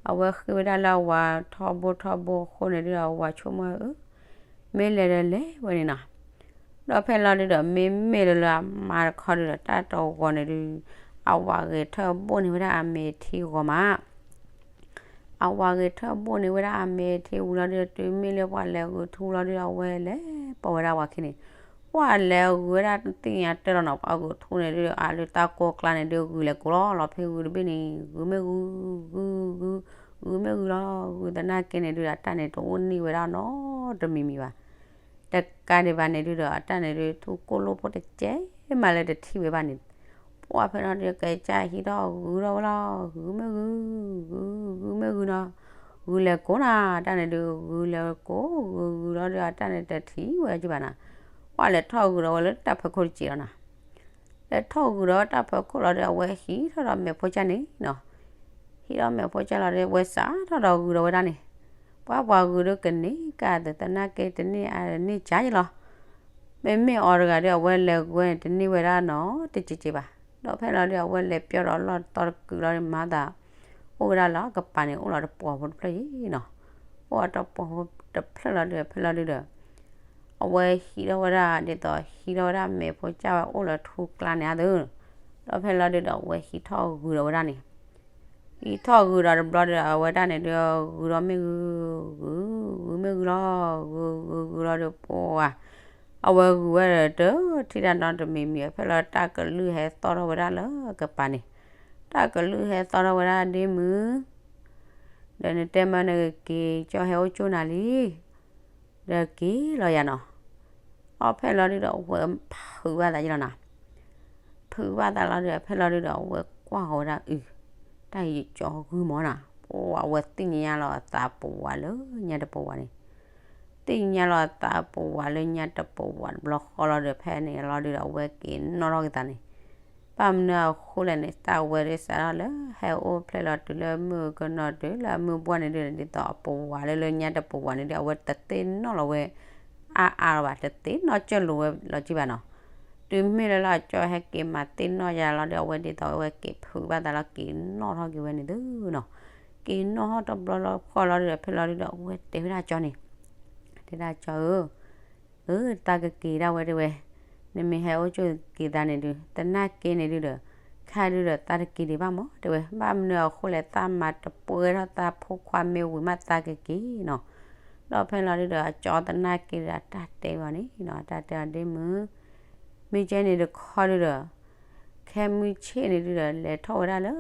အဝဲဃ့ဝဲဒၣ်လၢအဝၤထီဘိထီဘိအဃိန့ၣ်ဒုဒီး အဝၤဆိကမိၣ်အၢ မ့ၢ်လဲၤဒီးလဲၤဝဲန့ၣ်နီၤ. ဒီးဖဲလီၤဒုဒီး မ့မ့ၢ်လၢလၢအမါတခီဒုဒီး တၢ်တဂီၤန့ၣ်ဒု အဝၤဂဲၤထၢၣ်ဘိၣ်န့ၢ်ဝဲဒၣ်အမဲာ်ထံဂီၤမး အဝၤဂဲၤထၢၣ်ဘိၣ်န့ၢ်ဝဲဒၣ်အမဲာ်ထံဝံၤလီၤဒု တုၤမ့ၢ်လၢပှၤလဲၤဂုာ်ထူလီၤဒု အဝဲလဲၤပိာ်ဝဲဒၣ်ဝၤခံန့ၣ်, ပှၤလဲၤဂုာ်ဝဲဒၣ်တသ့ၣ်ညါတၢ်လီၤနီၤ, ပှၤဂုာ်ထူန့ၣ်ဒု အလၢတၢ်ကိၢ်ကျါန့ၣ်ဒု ဂုာ်လဲၤကိးလီၤလီၤ ဖဲဂုာ်တဘ့ၣ်န့ၣ် ဂုာ်မ့ၢ်ဂုာ် ဂုာ် ဂုာ်မ့ၢ်ဂုာ်လီၤ, ဂုာ်သနာ်က့န့ၣ်ဒု အတၢ်န့ၣ်တအိၣ်န့ၢ်ဝဲဒၣ်နီတမံၤမံၤဘၣ်. တကးဒံးဘၣ်န့ၣ်ဒုဒီး အတၢ်န့ၣ်ဒု ထူကိၢ်လိၣ်ဖိတကဲမးလၢတထံၣ်ဝဲဘၣ်န့ၣ်, ပှၢ်ဖဲလီၤဒု ကစၢ်ဟံးထီၣ်ဂုာ်ထီၣ်ဝဲလီၤ, ဂုာ်မ့ၢ်ဂုာ် ဂုာ် ဂုာ်မ့ၢ်ဂုာ်နီၤ, ဂုာ်လဲၤကိးနၤ, တၢ်န့ၣ်ဒု ဂုာ်လဲၤကိး ဂုာ်ဂုာ်လီၤဒု အတၢ်န့ၣ်တထံၣ်ဝဲက့ၤဘၣ်နၤ, ပှၢ်လဲၤထီၣ်ဂုာ်ဒီးဝဲလၢတၢ်ဖီခိၣ်တစဲးလီၤနၤ. လဲၤထီၣ်ဂုာ်ဒီးတၢ်ဖီခိၣ်လီၤဒီး အဝဲဟံးထီၣ်ဒီးမဲာ်ဖိကၢ်န့ၣ်နီၤ, ဟံးထီၣ်မဲာ်ဖိကၢ်လီၤဒီး အဝဲစးထီၣ်ဒီးဂုာ်ဒီးဝဲဒၣ်န့ၣ်, ပှၤပှၤဂုာ်ဒုကန့ၢ်ကၢ်သနာ်က့ တန့ၢ်အန့ၢ်ကၢ်ယလီၤ. မ့မ့ၢ်အီၤတဂၤဒီး အဝဲလဲၤဂုာ်န့ၣ် တန့ၢ်ဝဲဒၣ်နီတစဲးစဲးဘၣ်. ဒီးဖဲလီၤဒု အဝဲလဲၤပျီဒီးလီၢ်တသီတကုာ်လီၤဒီး မၤသး အိၣ်ဝဲဒၣ်လၢအကပၤန့ၣ် အိၣ်လီၤတပှီၤဖိတဖျၢၣ်အံၤနီၤ, အိၣ်လီၤတပှီၤဖိတဖျၢၣ်လီၤဒုး ဖဲလီၤဒုဒီး အဝဲဟံးထီၣ်ဝဲဒၣ်ဒ်သိး ဟံးထီၣ်ဝဲဒၣ်မဲာ်ဖိကၢ်ဝဲအိၣ်လၢထူကျါန့ၣ်ဧါသု, ဒီးဖဲလီၤဒုဒီး အဝဲဟံးထီၣ်ဂုာ်ဒီးဝဲဒၣ်န့ၣ်, ဟံးထီၣ်ဂုာ်ဒီးတဘျီဒီး အဝဲဒၣ်န့ၣ်ဒုး ဂုာ်ဒီးမ့ၢ်ဂုာ်, ဂုာ်ဂုာ်မ့ၢ်ဂုာ်လီၤ, ဂုာ်ဂုာ်ဂုာ်လီၤဒီးပှၤ အဝဲဂုာ်ဝဲဒီးတထံၣ်တၢ်နီတမံၤမံၤ ဖဲလီၤတၢ်ကလုၢ်ဟဲသီၣ်ထီၣ်ဝဲဒၣ်လၢကပၤန့ၣ်, တၢ်ကလုၢ်ဟဲသီၣ်ထီၣ်ဝဲဒၣ်ဒ့မုၢ် ဒီးနတဲမၢနကက့ၤ ကၠီဟဲအိၣ်ကၠိနၤလံ, ဒီးက့ၤလီၤယၤနီၤ, အီၣ်ဖဲလီၤဒုဒီး အဝဲဖုးဘၣ်သးယလီၤနၤ, ဖုးဘၣ်သးလီၤဒုဒီး ဖဲလီၤဒုဒီး အဝဲကွၢ်ဃီၤဝဲဒၣ်အုး, တၢ်အံၤကၠီဂုၢ်မးနီၤ, ပှၤအဝဲသ့ၣ်ညါလီၤအသးပဝးလၢညါတပဝးန့ၣ်, သ့ၣ်ညါလီၤအသးပဝးလၢညါတပဝးတဘျီဃီလီၤဒုဒီး ဖဲန့ၣ်လီၤဒုဒီး အဝဲက့ၤနီၣ်ထီၣ်က့ၤသးန့ၣ်, ဘၣ်မနုၤအဃိလဲၣ်န့ၣ် တၢ်ဝဲဒုစးထီၣ်လၢ ဟဲအိၣ်ဖျဲၣ်လီၤတုၤလၢမုၢ်ကနီၣ်တုၤလၢအမုၢ်ပှၢ်န့ၣ်ဒုဒီး ဒ်သိးအပဝးလၢလၢညါတပဝးန့ၣ်ဒု အဝဲတသ့ၣ်နီၣ်လီၤဝဲ အါအါလီၤဘၣ်, တသ့ၣ်နီၣ်ကၢၢ်လိာ်ဝဲလီၤကံဘၣ်နီၤ. တုၤမ့ၢ်လၢလၢအကၠီဟဲက့ၤမၤသ့ၣ်နီၣ်ယၤလီၤဒီး အဝဲဒ်သိးအဝဲက့ၤဖုးဘၣ်သးလီၤ က့ၤနီၣ်ထီၣ်က့ၤဝဲန့ၣ်သုနီၤ. က့ၤနီၣ်ထီၣ်တဘျီလီၤဃီလီၤဒီး ဖဲလီၤဒုဒီး အဝဲတဲဝဲဒၣ်အကၠီန့ၣ်, တဲဒၣ်ကၠီဧၢ, အၢ သးကက့ၤဒၣ်ဝဲတဲဝဲ, နမ့ၢ်ဟဲအိၣ်ကၠိက့ၤသးန့ၣ်ဒု သနာ်က့န့ၣ်ဒုဒီး ခဲဒုဒီး သးတက့ၤဒံးဘၣ်မးတဲဝဲ, ဘၣ်မနုၤအဃိလဲၣ် သးမၤတပှဲထီၣ်သးဖိခွါမ့ၢ်ဝံၤမး သးကက့ၤနီၤ. ဒီးဖဲလီၤဒုဒီး အကၠီသနာ်က့ဒီး အတၢ်တဲဝဲအီၤန့ၣ်နီၤ, အတၢ်တဲအီၤဒ်မုၢ် မ့ၢ်ကဲန့ၣ်တခီဒုဒီး ခဲမုၢ်ဆ့ၣ်န့ၣ်ဒုဒီး လဲၤထီၣ်ဝဲဒၣ်လၢ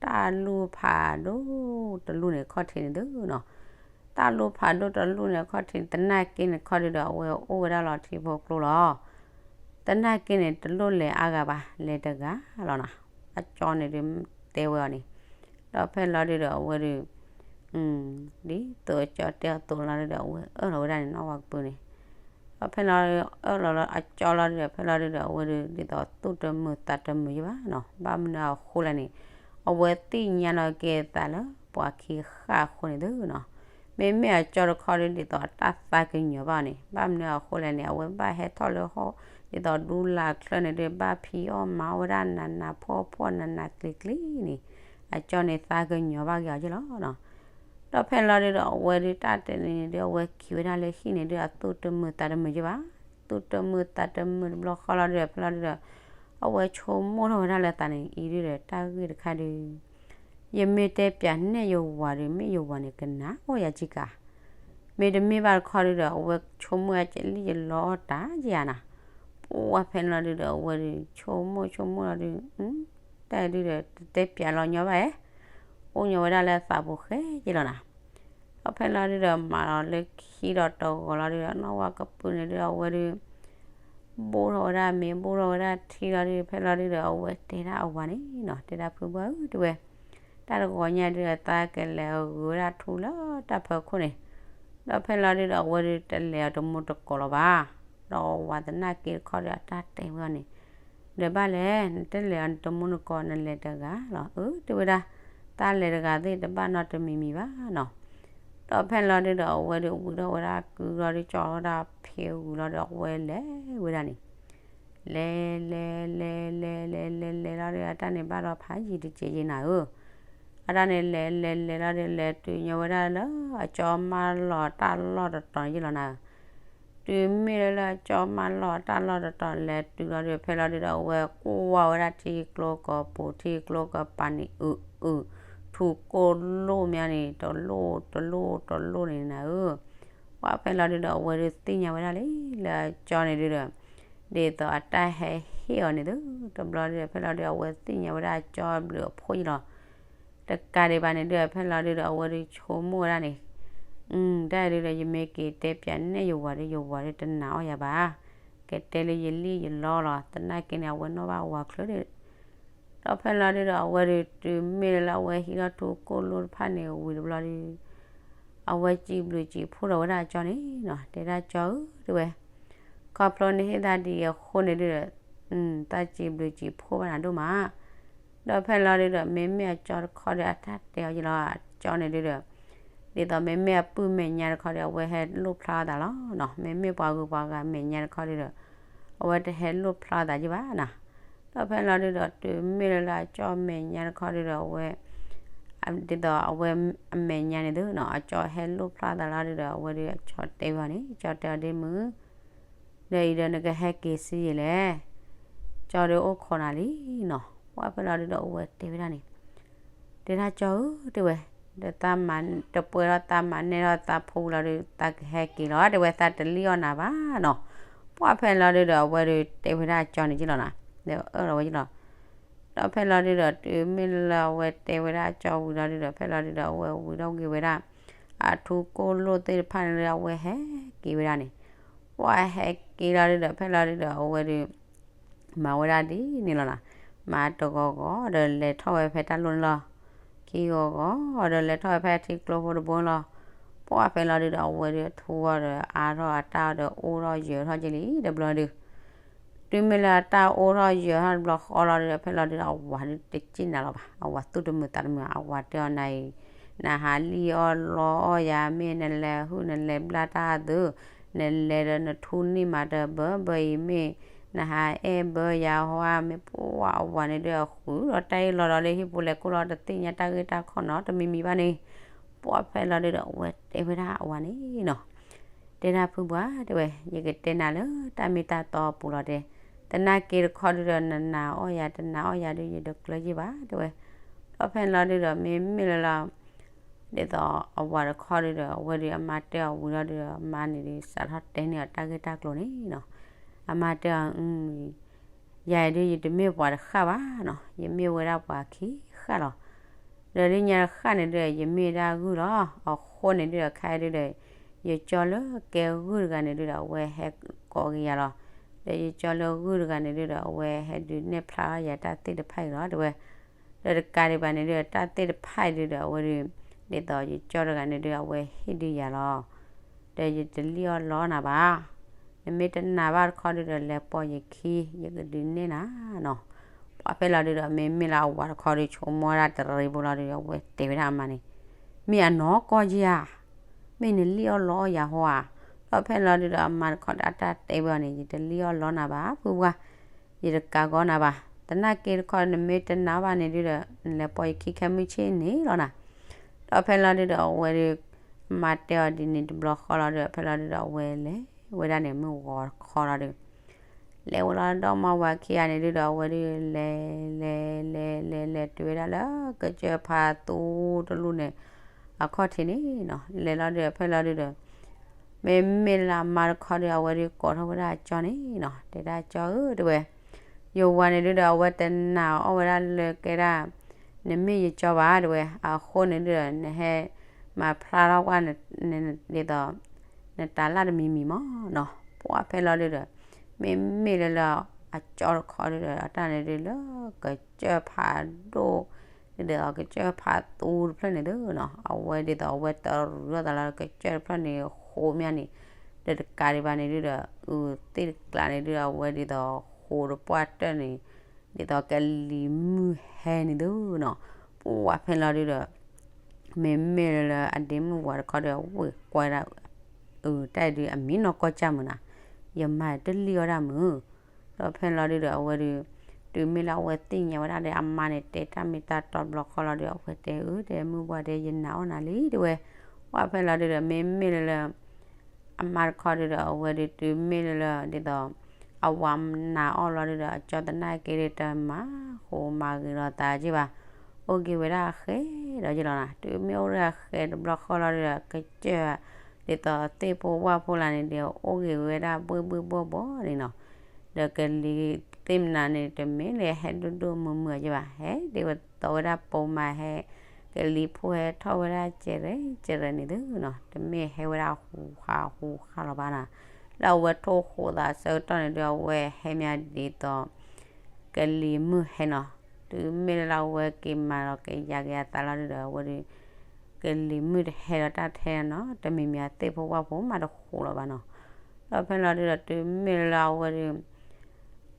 တၢ်လူၢ်ဖးဒိၣ်တလူၢ်န့ၣ် ခီၣ်ထံးန့ၣ်သုနီၤ. တၢ်လူၢ်ဖးဒိၣ်တလူၢ်န့ၣ် ခီၣ်ထံး သနာ်က့န့ၣ်ခီဒုဒီး အဝဲအိၣ်ဝဲဒၣ်လီၤထံဖိကျိလီၤ. သနာ်က့န့ၣ် တလိၣ်လဲၤအါဂၤဘၣ် လဲၤတဂၤလီၤနီၤ. အကၠီန့ၣ်ဒု တဲဝဲအီၤန့ၣ်, ဒီးဖဲလီၤဒုဒီး အဝဲဒု ဒ်သိးအကၠီတဲအီၤသိးလီၤဒုဒီး အဝဲအၢၣ်လီၤဝဲဒၣ်န့ၣ် နီၢ်ဝၤကပုာ်န့ၣ်, ဒီးဖဲလီၤအၢၣ်လီၤလီၤအကၠီလီၤဒုဒီး ဖဲလီၤဒုဒီး အဝဲဒု ဒ်သိးသူၣ်တမုာ်သးတမုာ်ယဘၣ်နီၤ. ဘၣ်မနုၤအဃိလဲၣ်န့ၣ် အဝဲသ့ၣ်ညါလီၤက့ၤသးလၢပှၤခံဃၣ်အဃိန့ၣ်သုနီၤ. မ့မ့ၢ်အကၠီတခီဒု ဒ်သိးအတၢ်သးကညီၤဘၣ်အီၤန့ၣ်, ဘၣ်မနုၤအဃိလဲၣ်န့ၣ် အဝဲဘၣ်ဟဲထီၣ်လၢဟီၣ် ဒ်သိးဒူလၢ်ချၢန့ၣ်ဒု ဘၣ်ဖံးအီၣ်မၤအီၣ်ဝဲဒၣ်နးနးဖှီၣ်ဖှီၣ်နးနးကျံၤကျံၤန့ၣ်, အကၠီန့ၣ်သးကညီၤဘၣ်က့ၤအီၤက့လီၤနီၤ. ဒီးဖဲလီၤဒုဒီး အဝဲဒု တၢ်တဲန့ၣ်ဒု အဝဲက့ၤဝဲဒၣ်လၢဟံၣ်န့ၣ်ဒု အသူၣ်တမုာ်သးတမုာ်ယဘၣ်, သူၣ်တမုာ်သးတမုာ်တဘျီဃီလီၤဒုဒီး ဖဲလီၤဒုဒီး အဝဲဆိကမိၣ်ထီၣ်ဝဲဒၣ်လၢသးန့ၣ် အံၤဒုဒီး တၢ်ဂ့ၢ်တခါဒု ယမ့ၢ်တဲပၠးနဲၣ်ယဝၤဒီး မ့ၢ်ယဝၤန့ၣ်ကနၣ်အီၣ်ယၤကံကး, မ့တမ့ၢ်ဘၣ်တခီဒုဒီး အဝဲဆိကမိၣ်ဝဲယလံၣ်ယလီတၢ်ယၤနၤ, ပှၢ်ဖဲန့ၣ်လီၤဒုဒီး အဝဲဒု ဆိကမိၣ်ဆိကမိၣ်လီၤဒု တၢ်ဒုဒီး တတဲပၠးလီၤညီဘၣ်ဧါ, အိၣ်ညီဝဲဒၣ်လၢသးပူၤဃဲက့လီၤနၤ. ဒီးဖဲလီၤဒုဒီး မၤလီၤလၢခံဒီးတဂီၤလီၤဒုဒီး နီၢ်ဝၤကပုာ်န့ၣ်ဒုဒီး အဝဲဒု ဘိၣ်ထီၣ်ဝဲဒၣ်မ့ၤ ဘိၣ်ထီၣ်ဝဲဒၣ်ထံလီၤဒု ဖဲလီၤဒုဒီး အဝဲတဲဒၣ်အဝၤန့ၣ်နီၤ, တဲဒၣ်ဖုဘှၢ်ဧၢ တဲဝဲ, တၢ်တဂီၤညါဒုဒီး သးကလဲၤအဂုၤဝဲဒၣ်ထူလၢတၢ်ဖၢခိၣ်န့ၣ်, ဒီးဖဲလီၤဒုဒီး အဝဲဒုတလဲၤအီၤတမူတကိးလီၤဘၣ်. ဒီးဝၤသနာ်က့တခီဒီး အတၢ်တဲဝဲအီၤန့ၣ်, ဒီးဘၣ်လဲၣ် နတလဲၤအီၤတမူတကိး နလဲၤတဂၤလီၤ. အၢ တဲဝဲဒၣ်, တၢ်လဲၤတဂၤသ့ၣ်တဘၣ်နီတမံၤမံၤဘၣ်နီၤ. ဒီးဖဲလီၤဒုဒီး အဝဲဒုဝံၤထီၣ်ဝဲဒၣ်ကုလီၤဒု ကၠီထီၣ်ဝဲဒၣ်ဖံဝံၤလီၤဒီး အဝဲလဲၤဝဲဒၣ်န့ၣ် လဲၤ လဲၤ လဲၤ လဲၤ လဲၤ လဲၤ လဲၤလီၤဒီး အတၢ်န့ၣ်ဘၣ်ဒီးဖးယံာ်တကဲးယဲနၤဧၢ, အတၢ်န့ၣ်လဲၤ လဲၤ လဲၤလီၤဒီး လဲၤတုၤညီဝဲဒၣ်လၢ အကၠီမၢလီၤတၢ်လီၢ်တတီၤန့ၣ်ယလီၤနၤဧၢ, တုၤမ့ၢ်လၢလၢအကၠီမၢလီၤတၢ်လီၢ်တတီၤ လဲၤတုၤလီၤဒီး ဖဲလီၤဒုဒီး အဝဲကွၢ်ဝဲဒၣ်ထံကျိကပူၤ ထံကျိကပၤန့ၣ် အု အု ထူကိၣ်လိၣ်မးန့ၣ် တလိၣ်တလိၣ်တလိၣ်န့ၣ်နၤဧၢ, ပှၢ်ဖဲလီၤဒုဒီး အဝဲဒုသ့ၣ်ညါဝဲဒၣ်လံ လၢအကၠီန့ၣ်ဒုဒီး ဒ်သိးအတၢ်ဟဲဟ့ၣ်အီၤန့ၣ်သု, တဘျီဒုဒီး ဖဲလီၤဒုဒီး အဝဲသ့ၣ်ညါဝဲဒၣ်အကၠီဘျုးအဖှိၣ်ယလီၤ. တကးဒံးဘၣ်န့ၣ်ဒုဒီး ဖဲလီၤဒုဒီး အဝဲဒုဆိကမိၣ်ဝဲဒၣ်န့ၣ်, တၢ်ဒုဒီး ယမ့ၢ်က့ၤတဲပၠးနဲၣ်ယဝၤဒီး ယဝၤဒုတနာ်အီၣ်ယၤဘၣ်, ကတဲလၢယလံၣ်ယလီလီၤ, သနာ်က့န့ၣ် အဝဲနီၣ်ဘၣ်ဝၤချုးဒီး ဒီးဖဲလီၤဒုဒီး အဝဲဒု တုၤမ့ၢ်လၢလၢအဝဲဟံးထီၣ်ထူကိၣ်လိၣ်တဖၣ်န့ၣ်ဝံၤတဘျီဒု အဝဲစံးဘျုးစံးဖှိၣ်ထီၣ်ဝဲဒၣ်အကၠီန့ၣ်နီၤ, တဲဒၣ်ကၠီဧၢ တဲဝဲ, ခီဖျိနဟ့ၣ်သးဒ်အံၤအဃိန့ၣ်ဒုဒီး သးစံးဘျုးစံးဖှိၣ်ဘၣ်နၤဒိၣ်မး, ဒီးဖဲလီၤဒုဒီး မ့မ့ၢ်အကၠီတခီဒီး အတၢ်တဲအီၤယလီၤ အကၠီန့ၣ်ဒုဒီး ဒ်သိးမ့မ့ၢ်အပုၢ်မဲာ်ညါတခီဒီး အဝဲဟဲလိၣ်ဖျါအသးလီၤနီၤ, မ့မ့ၢ်ပှၤဂုၤပှၤဂၤမဲာ်ညါတခီဒုဒီး အဝဲတဟဲလိၣ်ဖျါအသးယဘၣ်နီၤ, ဒီးဖဲလီၤဒုဒီး တုၤမ့ၢ်လၢလၢအကၠီမဲာ်ညါတခီဒုဒီး အဝဲ ဒ်သိးအဝဲအမဲာ်ညါန့ၣ်သုနီၤ အကၠီဟဲလိၣ်ဖျါသးလီၤဒုဒီး အဝဲဒုးအကၠီတဲဝဲအီၤန့ၣ် ကၠီတဲအီၤဒ်မုၢ် ဒီးအံၤဒီးနကဟဲက့ၤဆံးယံာ်လဲၣ်, ကၠီဒုးအိၣ်ခိးနၤလံနီၤ, ပှၢ်ဖဲလီၤဒုဒီး အဝဲတဲဝဲဒၣ်န့ၣ် တဲဒၣ်ကၠီဧၢ တဲဝဲ, ဒီးသးမၤတပှဲထီၣ်သးမၤနဲၣ်ထီၣ်သးဖိဝံၤလီၤဒုး သးကဟဲက့ၤလီၤ တဲဝဲ သးတလံၣ်အီၣ်နၤဘၣ်နီၤ, ပှၢ်ဖဲလီၤဒုဒီး အဝဲဒုးတဲဝဲဒၣ်ကၠီန့ၣ်ယလီၤနီၤ, ဒီးအၢၣ်လီၤဝဲယလီၤ ဒီးဖဲလီၤဒုဒီး တုၤမ့ၢ်လၢအဝဲတဲဝဲဒၣ်ကၠီဝံၤလီၤဒုဒီး ဖဲလီၤဒုဒီး အဝဲဝံၤထီၣ်က့ၤဝဲဒၣ် အထူကိၣ်လိၣ်သ့ၣ်တဖၣ်န့ၣ်ဒီး အဝဲဟဲက့ၤဝဲဒၣ်န့ၣ်, ပှၢ်ဟဲက့ၤလီၤဒုဒီး ဖဲလီၤဒုဒီး အဝဲဒုး မၤဝဲဒၣ်ဒ်န့ၣ်လီၤနီၤ, မၤတဂီၤဂီၤဒီးလဲၤထီၣ်ဝဲဖဲတၢ်လီၢ်န့ၣ်လီၤ. ခံဂီၤဂီၤဒီးလဲၤထီၣ်ဝဲဖဲထံကျိဖိတဘိန့ၣ်လီၤ. ပှၢ်ဖဲလီၤဒုဒီး အဝဲဒုးထူဂီၤဒီး အါထီၣ်အတၢ်ဒီးအိၣ်ထီၣ်ယၢၤထီၣ်က့ၤလံတဘျီဒု တုၤမ့ၢ်လၢအတၢ်အိၣ်ထီၣ်ယၢၤထီၣ်တဘျီဃီလီၤဒုဒီး ဖဲလီၤဒုဒီး အဝၤဒုတစံၣ်နၤလီၤဘၣ်. အဝၤသူၣ်တမုာ်သးတမုာ် အဝၤတဲအီၤနၤအံၤ, နဟးလံၣ်အီၣ်လီအီၣ်ယၤ မ့ၢ်နလဲၤဟုၣ်နလဲၤဘျၣ်တၢ်သု, နလဲၤဒီးနထူန့ၢ်မးတဘၢဘၢအံၤ မ့ၢ်နဟးအဲၣ်ဘၢယၤဟီဧါ, မ့ၢ်ပှၢ်အဝၤန့ၣ်ဒုဒီး ဃုာ်ဒီးတၢ်အ့ၣ်လီၤဒီးလၢဟံၣ်ပူၤလဲၤကိၢ်လီၤ တသ့ၣ်ညါတၢ်ဂ့ၢ်တၢ်ခီၣ်နီတမံၤမံၤဘၣ်န့ၣ်, ပှၢ်ဖဲလီၤဒုဒီး အဝဲတဲဝဲဒၣ်အဝၤန့ၣ်နီၤ တဲဒၣ်ဖုပှၢ် တဲဝဲ, ယကတဲနၤလၢတၢ်မ့ၢ်တၢ်တီအပူၤလီၤတဲ, သနာ်က့တခီဒုဒီး နနာ်အီၣ်ယၤတနာ်အီၣ်ယၤဒု ယတကျၢၤယ့ၢ်ဘၣ် တဲဝဲ. ဒီးဖဲန့ၣ်လီၤဒုဒီး မ့မ့ၢ်လၢလီၤ ဒ်သိးအဝၤတခီဒုဒီး အဝဲဒုးအမါတဲအီၤဝံၤလီၤဒုဒီး အမါန့ၣ်ဒုး စးထီၣ်တဲန့ၢ်အီၤတၢ်ဂ့ၢ်တၢ်ကျိၤန့ၣ်နီၤ, အမါတဲအီၤ ယၤအံၤဒုးယတမ့ၢ်ပှၤတဃၣ်ဘၣ်နီၤ, ယမ့ၢ်ဝဲဒၣ်ပှၤခံဃၣ်လီၤ. ဒီးဒုညါတဃၣ်န့ၣ်ဒုဒီး ယမ့ၢ်ဒၣ်ဂုၢ်လီၤ. အဃိန့ၣ်ဒုဒီး ခဲအံၤဒုဒီး ယကၠီလၢကဲဂုၢ်တဂၤန့ၣ်ဒုဒီး အဝဲဟဲကိးက့ၤယၤလီၤ. ဒီးယကၠီလၢဂုၢ်တဂၤန့ၣ်ဒုဒီး အဝဲဟဲဒုးနဲၣ်ဖျါထီၣ်ယၤတၢ်သ့ၣ်တဖၣ်အံၤလီၤ တဲဝဲ. ဒီးတကးဒံးဘၣ်န့ၣ်ဒုဒီး တၢ်သ့ၣ်တဖၣ်အံၤဒုဒီး အဝဲဒုး ဒ်သိးယကၠီတဂၤန့ၣ်ဒု အဝဲဟ့ၣ်ဒုးယၤလီၤ. ဒီးယတလံၣ်အီၣ်လီနၤဘၣ်. နမ့ၢ်တနာ်ဘၣ်တခီဒုဒီး လဲၤပိာ်ယခံ ယကဒုးနဲၣ်နၤနီၤ. ပှၢ်ဖဲလီၤဒုဒီး မ့မ့ၢ်လၢအဝၤတခီဒု ဆိကမိၣ်ဝဲဒၣ်တရံးဖိလီၤဒုဒီး အဝဲတဲဝဲဒၣ်အမါန့ၣ်, မ့ၢ်အနီၢ်ကီၢ်ယဧါ, မ့ၢ်နလံၣ်အီၣ်လီအီၣ်ယၤဟီဧါ. ဒီးဖဲလီၤဒုဒီး အမါတခီဒီး အတၢ်တဲဝဲအီၤန့ၣ်, ယတလံၣ်အီၣ်လီနၤဘၣ် ဖုပှၢ်, ယတကးကီနၤဘၣ်. သနာ်က့တခီ နမ့ၢ်တနာ်ဘၣ်န့ၣ်ဒုဒီး နလဲၤပိာ်ယခံခဲမုၢ်ဆ့ၣ်န့ၣ်လီၤနၤ. ဒီးဖဲလီၤဒုဒီး အဝဲဒုး အမါတဲအီၤဒ်န့ၣ်တဘျီဃီလီၤဒုဒီး ဖဲလီၤဒုဒီး အဝဲလဲၤဝဲဒၣ်န့ၣ် မုၢ်ဂီၤတခီလီၤဒု လဲၤဝဲလီၤဒီး မါဝၤခံဂၤန့ၣ်ဒုဒီး အဝဲဒုးလဲၤ လဲၤ လဲၤ လဲၤ လဲၤတုၤဝဲဒၣ်လၢကစၢၢ်ဖးသူတလူၢ်န့ၣ် အခီၣ်ထံးန့ၣ်နီၤ. လဲၤလီၤဒုဒီး ဖဲလီၤဒုဒီး မ့မ့ၢ်လၢအမါတခီဒုဒီး အဝဲဒုးကိးထီၣ်ဝဲဒၣ်အကၠီန့ၣ်နီၤ, တဲဒၣ်ကၠီဧၢ တဲဝဲ, ယဝၤန့ၣ်ဒုဒီး အဝဲတနာ်အီၣ်ဝဲဒၣ်လၢကဲဒၣ် နမ့ၢ်ယကၠီဘၣ် တဲဝဲ. အဃိန့ၣ်ဒုဒီး နဟဲမၤဖျါထီၣ်ကွၢ် ဒ်သိး နတၤလၢ်တမံၤမံၤမးနီၤ. ပှၢ်ဖဲလီၤဒုဒီး မ့မ့ၢ်လၢလၢအကၠီတခီဒုဒီး အတၢ်န့ၣ်ဒုလၢကစၢၢ်ဖးဒိၣ် ဒ်သိးကစၢၢ်ဖးသူတဖျၢၣ်န့ၣ်သုနီၤ, အဝဲဒ်သိးအဝဲတရူးထီၣ်သးလီၤ ကစၢၢ်တဖျၢၣ်န့ၣ် ဃိးမးန့ၣ်, ဒီးတကးဒံးဘၣ်န့ၣ်ဒုဒီး အုးသ့ၣ်တကျးန့ၣ်ဒုဒီး အဝဲဒ်သိးဃိးတပှၢ်တၢၢ်န့ၣ် ဒ်သိးကလံၤမုၢ်ဟဲန့ၣ်သုနီၤ. ပှၢ်ဖဲလီၤဒုဒီး မ့မ့ၢ်လၢအဒ့မုၣ်ဝၤတခီဒီး ဝ့ၢ်ကွၢ်ဒၣ် အုးတၢ်အံၤဒုး အမံနီၢ်ကီၢ်ကၢ်မုာ်နၤ, ယမါတလံၣ်အီၣ်ဒၣ်မုာ်. ဒီးဖဲလီၤဒုဒီး အဝဲဒုး တုၤမ့ၢ်လၢအဝဲသ့ၣ်ညါဝဲဒၣ်ဒီး အမါန့ၣ် တဲတၢ်မ့ၢ်တၢ်တီတဘျီဃီလီၤဒုး အဝဲတဲအုး တဲမုၢ်ဝၤဒီး ယနာ်အီၣ်နၤလံ တဲဝဲ. ပှၢ်ဖဲလီၤဒုဒီး မ့မ့ၢ်လၢလၢ အမါတခီဒုဒီး အဝဲဒုးတုၤမ့ၢ်လၢလၢ ဒ်သိး အဝၤနာ်အီၣ်လီၤဒုဒီး အကၠီသနာ်က့ဒုး တမၤဃိးမၤဂ့ၤလီၤသးက့ဘၣ်, အိၣ်က့ၤဝဲဒၣ်အဃဲဒီးက့လီၤနၤ. တုၤမ့ၢ်အိၣ်ဒၣ်အဃဲတဘျီဃီလီၤဒုဒီး ကစၢၢ် ဒ်သိးသ့ၣ်ဖိဝၣ်ဖိလၢန့ၣ်ဒီး အိၣ်က့ၤဝဲဒၣ်ဘှ့ၣ်ဘှ့ၣ်ဘှီၣ်ဘှီၣ်န့ၣ်နီၤ. ဒီးကလံၤသ့ၣ်မနုၤန့ၣ် တမ့ၢ်လၢဟဲဒိၣ်ဒိၣ်မုၢ်မုၢ်က့ဘၣ်, ဟဲဒ်သိးဝဲဒၣ်ပိာ်မၤဟဲ ကလံၤဖိဟဲထီၣ်ဝဲဒၣ်စဲးရဲၣ်စဲးရဲၣ်န့ၣ်သုနီၤ, တမ့ၢ်ဟဲဝဲဒၣ်ဟူးဃာ်ဟူးဃာ်လီၤဘၣ်နၤ. လၢအဝဲထိၣ်ဃိးသးဆၢကတီၢ်န့ၣ်ဒုး အဝဲဟဲမးဒ်သိး ကလံၤမုၢ်ဟဲနီၤ. တုၤမ့ၢ်လၢလၢအဝဲက့ၤမၤလီၤက့ၤယၤက့ၤအသးလီၤဒုဒီး အဝဲဒုး ကလံၤမုၢ်တဟဲဒီးတၢ်ထဲနီၤ, တမံၤမံၤအသ့ၣ်ဖိဝၣ်ဖိမးတဃိးလီၤဘၣ်နီၤ. ဒီးဖဲလီၤဒုဒီး တုၤမ့ၢ်လၢလၢအဝဲဒုး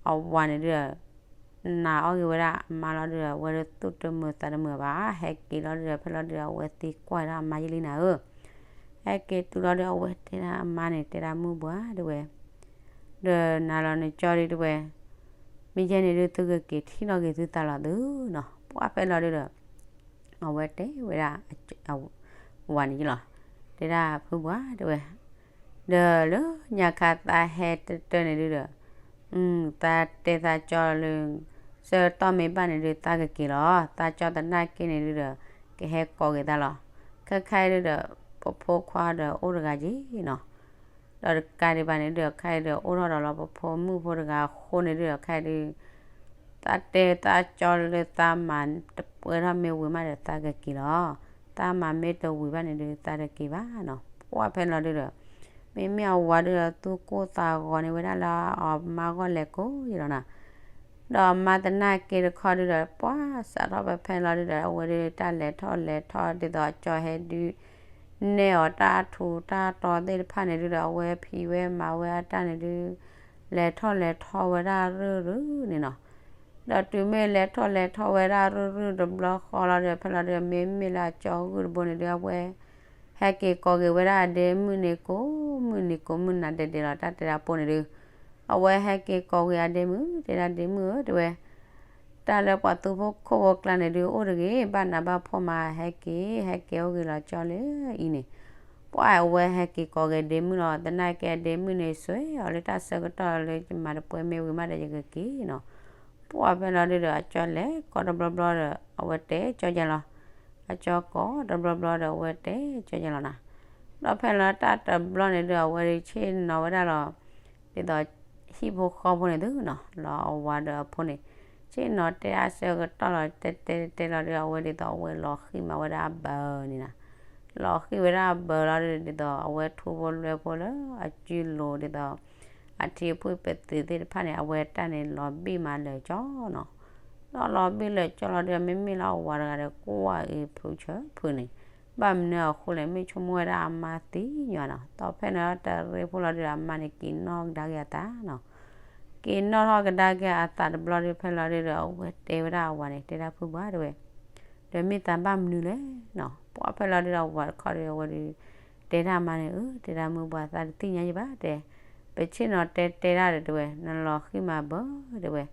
အဝၤန့ၣ်ဒုဒီး နာ်အီၣ်က့ၤဝဲဒၣ်အမါလီၤဒုဒီး အဝဲဒုးသူၣ်တမုာ်သးတမုာ်ဘၣ်, ဟဲက့ၤလီၤဒုဒီး ဖဲလီၤဒုဒီး အဝဲသံကွၢ်ဒၣ်အမါယဲလံနၤဧၢ. ဟဲက့ၤတုၤလီၤဒုဒီး အဝဲတဲဒၣ်အမါန့ၣ် တဲဒၣ်မုၢ်ဘှါ တဲဝဲ, ဒီးနၤလီၤနကၠီဒုတဲဝဲ, မ့ၢ်ယဲန့ၣ်ဒု သုကက့ၤထံၣ်လီၤက့ၤသုသးလီၤသုနီၤ. ပှၢ်ဖဲလီၤဒုဒီး အဝဲတဲဝဲဒၣ် ဝၤန့ၣ်လီၤ, တဲဒၣ်ဖုဘှါတဲဝဲ, ဒီးလၢညါခါသးဟဲတတၢၢ်န့ၣ်ဒုဒီး သးတဲသးကၠီလၢ ဆၢကတီၢ်မ့ၢ်ဘၣ်န့ၣ်ဒု သးကက့ၤလီၤ, သးကၠီသနာ်က့န့ၣ်ဒုဒီး ကဟဲကိးက့ၤသးလီၤ. ခဲခါအံၤဒုဒီး ပဖိခွါဒီးအိၣ်တဂၤက့ၤနီၤ. ဒီးတကးဒံးဘၣ်န့ၣ်ဒုဒီး ခဲအံၤဒုးအိၣ်ထီၣ်ဒီးလီၤ ပဖိမုၣ်ဖိတဂၤအဃိန့ၣ်ဒုဒီး ခဲအံၤဒု သးတဲသးကၠီလၢသးမၤတပှဲၤထီၣ်မ့ၢ်ဝံၤမးဒီး သးကက့ၤလီၤ. သးမၤမ့ၢ်တဝံၤဘၣ်န့ၣ်ဒု သးတက့ၤဘၣ်နီၤ. ပှၢ်ဖဲလီၤဒုဒီး မ့မ့ၢ်အဝၤဒုဒီး သူၣ်ကိၢ်သးဂီၤန့ၢ်ဝဲဒၣ်လၢအမါဂီၢ်လဲၤကိးယ့ၢ်လီၤနၤ. ဒီးမါသနာ်က့တခီဒုဒီး ပှၤစးထီၣ်ဖဲဖဲလီၤဒုဒီး အဝဲဒုတၢ်လဲၤထီၣ်လဲၤထီၣ်ဒ်သိးအကၠီဟဲဒု နဲၣ်အီၤတၢ်ထူးတၢ်တီၤသ့ၣ်တဖၣ်န့ၣ်ဒုဒီး အဝဲဖံးဝဲမၤဝဲအတၢ်န့ၣ်ဒု လဲၤထီၣ်လဲၤထီၣ်ဝဲဒၣ်ရုၢ်ရုၢ်န့ၣ်နီၤ. ဒီးတုၤမ့ၢ်လဲၤထီၣ်လဲၤထီၣ်ဝဲဒၣ်ရုၢ်ရုၢ်တဘျီဃီလီၤဒီး ဖဲလီၤဒုဒီး မ့မ့ၢ်လၢအကၠီဂုၢ်တဘိန့ၣ်ဒု အဝဲ ဟဲက့ၤကိးက့ၤဝဲဒၣ်အဒ့မုၣ်န့ၣ် ကိးမုၢ်နံၤကိးမုၢ်နၤဒဲးဒဲးလီၤ တၢ်တဲဒၣ်ပိၢ်န့ၣ်ဒု အဝဲဟဲက့ၤကိးက့ၤအဒ့မုၣ် တဲဒၣ်ဒ့မုၣ်ဧၢ တဲဝဲ တၢ်လၢပှၤသူဖိခိၣ်ဖိကျါန့ၣ်ဒု အိၣ်တဂ့ၤ ဘၣ်နးဘၣ်ဖှီၣ်မး ဟဲက့ၤ ဟဲက့ၤအိၣ်ဂ့ၤလီၤကၠီလၢအံၤန့ၣ်. ပှၤအဝဲဟဲက့ၤကိးက့ၤဒ့မုၣ်လီၤ သနာ်က့အဒ့မုၣ်န့ၣ် စွဲအီၤလၢတၢ်ဆၢကတီၢ်လၢယမၤတပှဲၤမ့ၢ်ဝံၤမးဒီးယကက့ၤနီၤ. ပှၤဖဲလီၤဒုဒီး အကၠီလဲၤကိးတဘျီဘျီဒီး အဝဲတဲကၠီယဲလီၤ. အကၠီကိးတဘျီဘျီဒီး အဝဲတဲကၠီယဲလီၤနီၤ. ဒီးဖဲလီၤတၢ်တဘျီန့ၣ်ဒု အဝဲဒုဆ့ၣ်နီၤဝဲဒၣ်လီၤ ဒ်သိး ဟံၣ်ဖိဃီဖိန့ၣ်သုနီၤ လီၤအဝၤဒီးအဖိန့ၣ် ဆ့ၣ်နီၤတဲအဆၢကတီၢ်လီၤ တဲတဲတဲလီၤဒု အဝဲဒ်သိးအဝဲလီၤဃံၣ်မးဝဲဒၣ်အဘၢန့ၣ်နီၤ. လီၤဃံၣ်ဝဲဒၣ်အဘၢလီၤဒု ဒ်သိးအဝဲထူဖိလွဲဖိလၢအစုလိၤဒ်သိး အထံအဖုၣ်ပသံးသ့ၣ်တဖၣ်န့ၣ် အဝဲတၢ်န့ၣ်လီၤဘံၣ်မးလၢာ်ကၠီနီၤ. ဒီးလီၤဘံၣ်လၢာ်ကၠီလီၤဒု မ့မ့ၢ်လၢအဝၤတဂၤဒီး ကွၢ်အံၤဖုဆၢဖုန့ၣ် ဘၣ်မနုၤအဃိလဲၣ် မ့ၢ်ဆိကမိၣ်ဝဲဒၣ်အမါသံညီနီၤ. ဒီးဖဲန့ၣ်တရ့ဖိလီၤဒုဒီး အမါန့ၣ်က့ၤနီၣ်ကဒါက့ၤအသးနီၤ. က့ၤနီၣ်ထီၣ်ကဒါက့ၤအသးတဘျီဒု ဖဲလီၤဒုဒီး အဝဲတဲဝဲဒၣ်အဝၤန့ၣ် တဲဒၣ်ဖုပှၤတဲဝဲ ဒီးမ့ၢ်သးဘၣ်မနုၤလဲၣ်နီၤ. ပှၤဖဲလီၤဒုဒီးအဝၤတခီဒု အဝဲဒု တဲဒၣ်အမါန့ၣ် အၢ တဲဒၣ်မုၢ်ပှၤသးတသ့ၣ်ညါယံၤဘၣ်တဲ ပဆ့ၣ်နီၤတဲတဲဒၣ်ဒီးတဲဝဲ နလီၤဃံၣ်မးဘၢတဲဝဲ.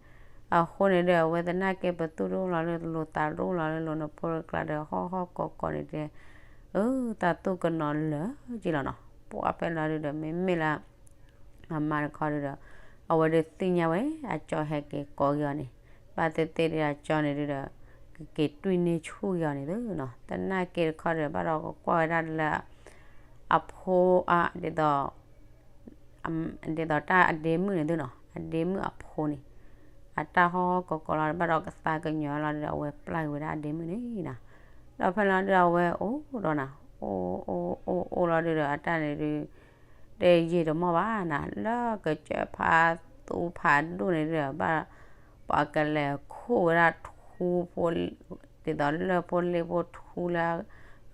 အဃိန့ၣ်ဒီး အဝဲသနာ်က့ပသူၣ်တအိၣ်လီၤလၢလိၤသးတအိၣ်လီၤလၢလိၤ နဖိတကျါဒီးဟီၣ်ဟီၣ်ကီၤကီၤန့ၣ်တဲ အၢ သးသူၣ်ကနီၤလၢာ်က့လီၤနီၤ. ပှၤဖဲလီၤဒုဒီး မ့မ့ၢ်လၢ အမါတခီဒုဒီး အဝဲဒုးသ့ၣ်ညါဝဲ အကၠီဟဲက့ၤကိးက့ၤအီၤန့ၣ် ဘၣ်သ့ၣ်သ့ၣ်ဒီးအကၠီန့ၣ်ဒုဒီး ကက့ၤတွံၢ်န့ၢ်ဆူၣ်က့ၤအီၤန့ၣ်သ့နီၤ. သနာ်က့တခီဒီး ဘၣ်ဒီးကကွၢ်ဝဲဒၣ်လၢ အဖိ အ ဒ်သိး ဒ်သိးတၢ်အဒ့မုၣ်န့ၣ်သ့နီၤ အဒ့မုၣ်အဖိန့ၣ် အတၢ်ဟီၣ်ဟီၣ်ကီၤကီၤလီၤ ဘၣ်ဒီးကသါကညီၤလီၤဒီး အဝဲပျၢ်က့ၤဝဲဒၣ်အဒ့မုၣ်န့ၣ်နီၤ. ဒီးဖဲလီၤဒုဒီး အဝဲအိၣ်ဒီးနၤ အိၣ်အိၣ်အိၣ်အိၣ်လီၤဒုဒီး အတၢ်န့ၣ်ဒု တယံာ်တမီၢ်ဘၣ်နၤ လၢကစၢၢ်ဖးသူဖးဒိၣ်န့ၣ်ဒုဒီး ဘၣ် ပှၤကလဲၤခူၣ်ဝဲဒၣ်ထူဖိ ဒ်သိးလၢၢ်ဖိလ့ၣ်ဖိထူလၢ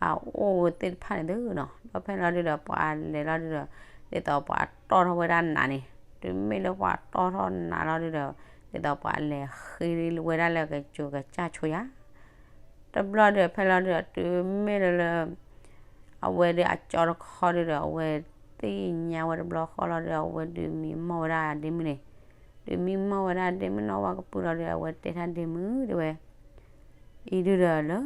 အအိၣ်ဝဲသ့ၣ်တဖၣ်န့ၣ်သ့နီၤ. ဒီးဖဲလီၤဒုဒီး ပှၤလဲၤလီၤဒုဒီး ဒ်သိးပှၤတီၢ်ထီၣ်ဝဲဒၣ်နးန့ၣ် တုၤမ့ၢ်လၢပှၤတီၢ်ထီၣ်နးလီၤဒုဒီး ဒ်သိးပှၤလဲၤဃ့ဝဲဒၣ်လၢကစိၤကစၢ်ဆိယါ တဘျီဒီးဖဲလီၤဒုဒီး တုၤမ့ၢ်လၢလၢ အဝဲဒုးအကၠီတခီဒုဒီး အဝဲသ့ၣ်ညါဝဲတဘျီဃီလီၤဒုဒီး အဝဲဒုးမံမီၢ်ဝဲဒၣ်အဒ့မုၣ်န့ၣ် ဒုးမံမီၢ်ဝဲဒၣ်အဒ့မုၣ်နီၢ်ဝါကပုၢ်လီၤဒုဒီး အဝဲတဲထါဒ့မုၣ်တဲဝဲ အံၤဒုဒီးလၢ ဒ်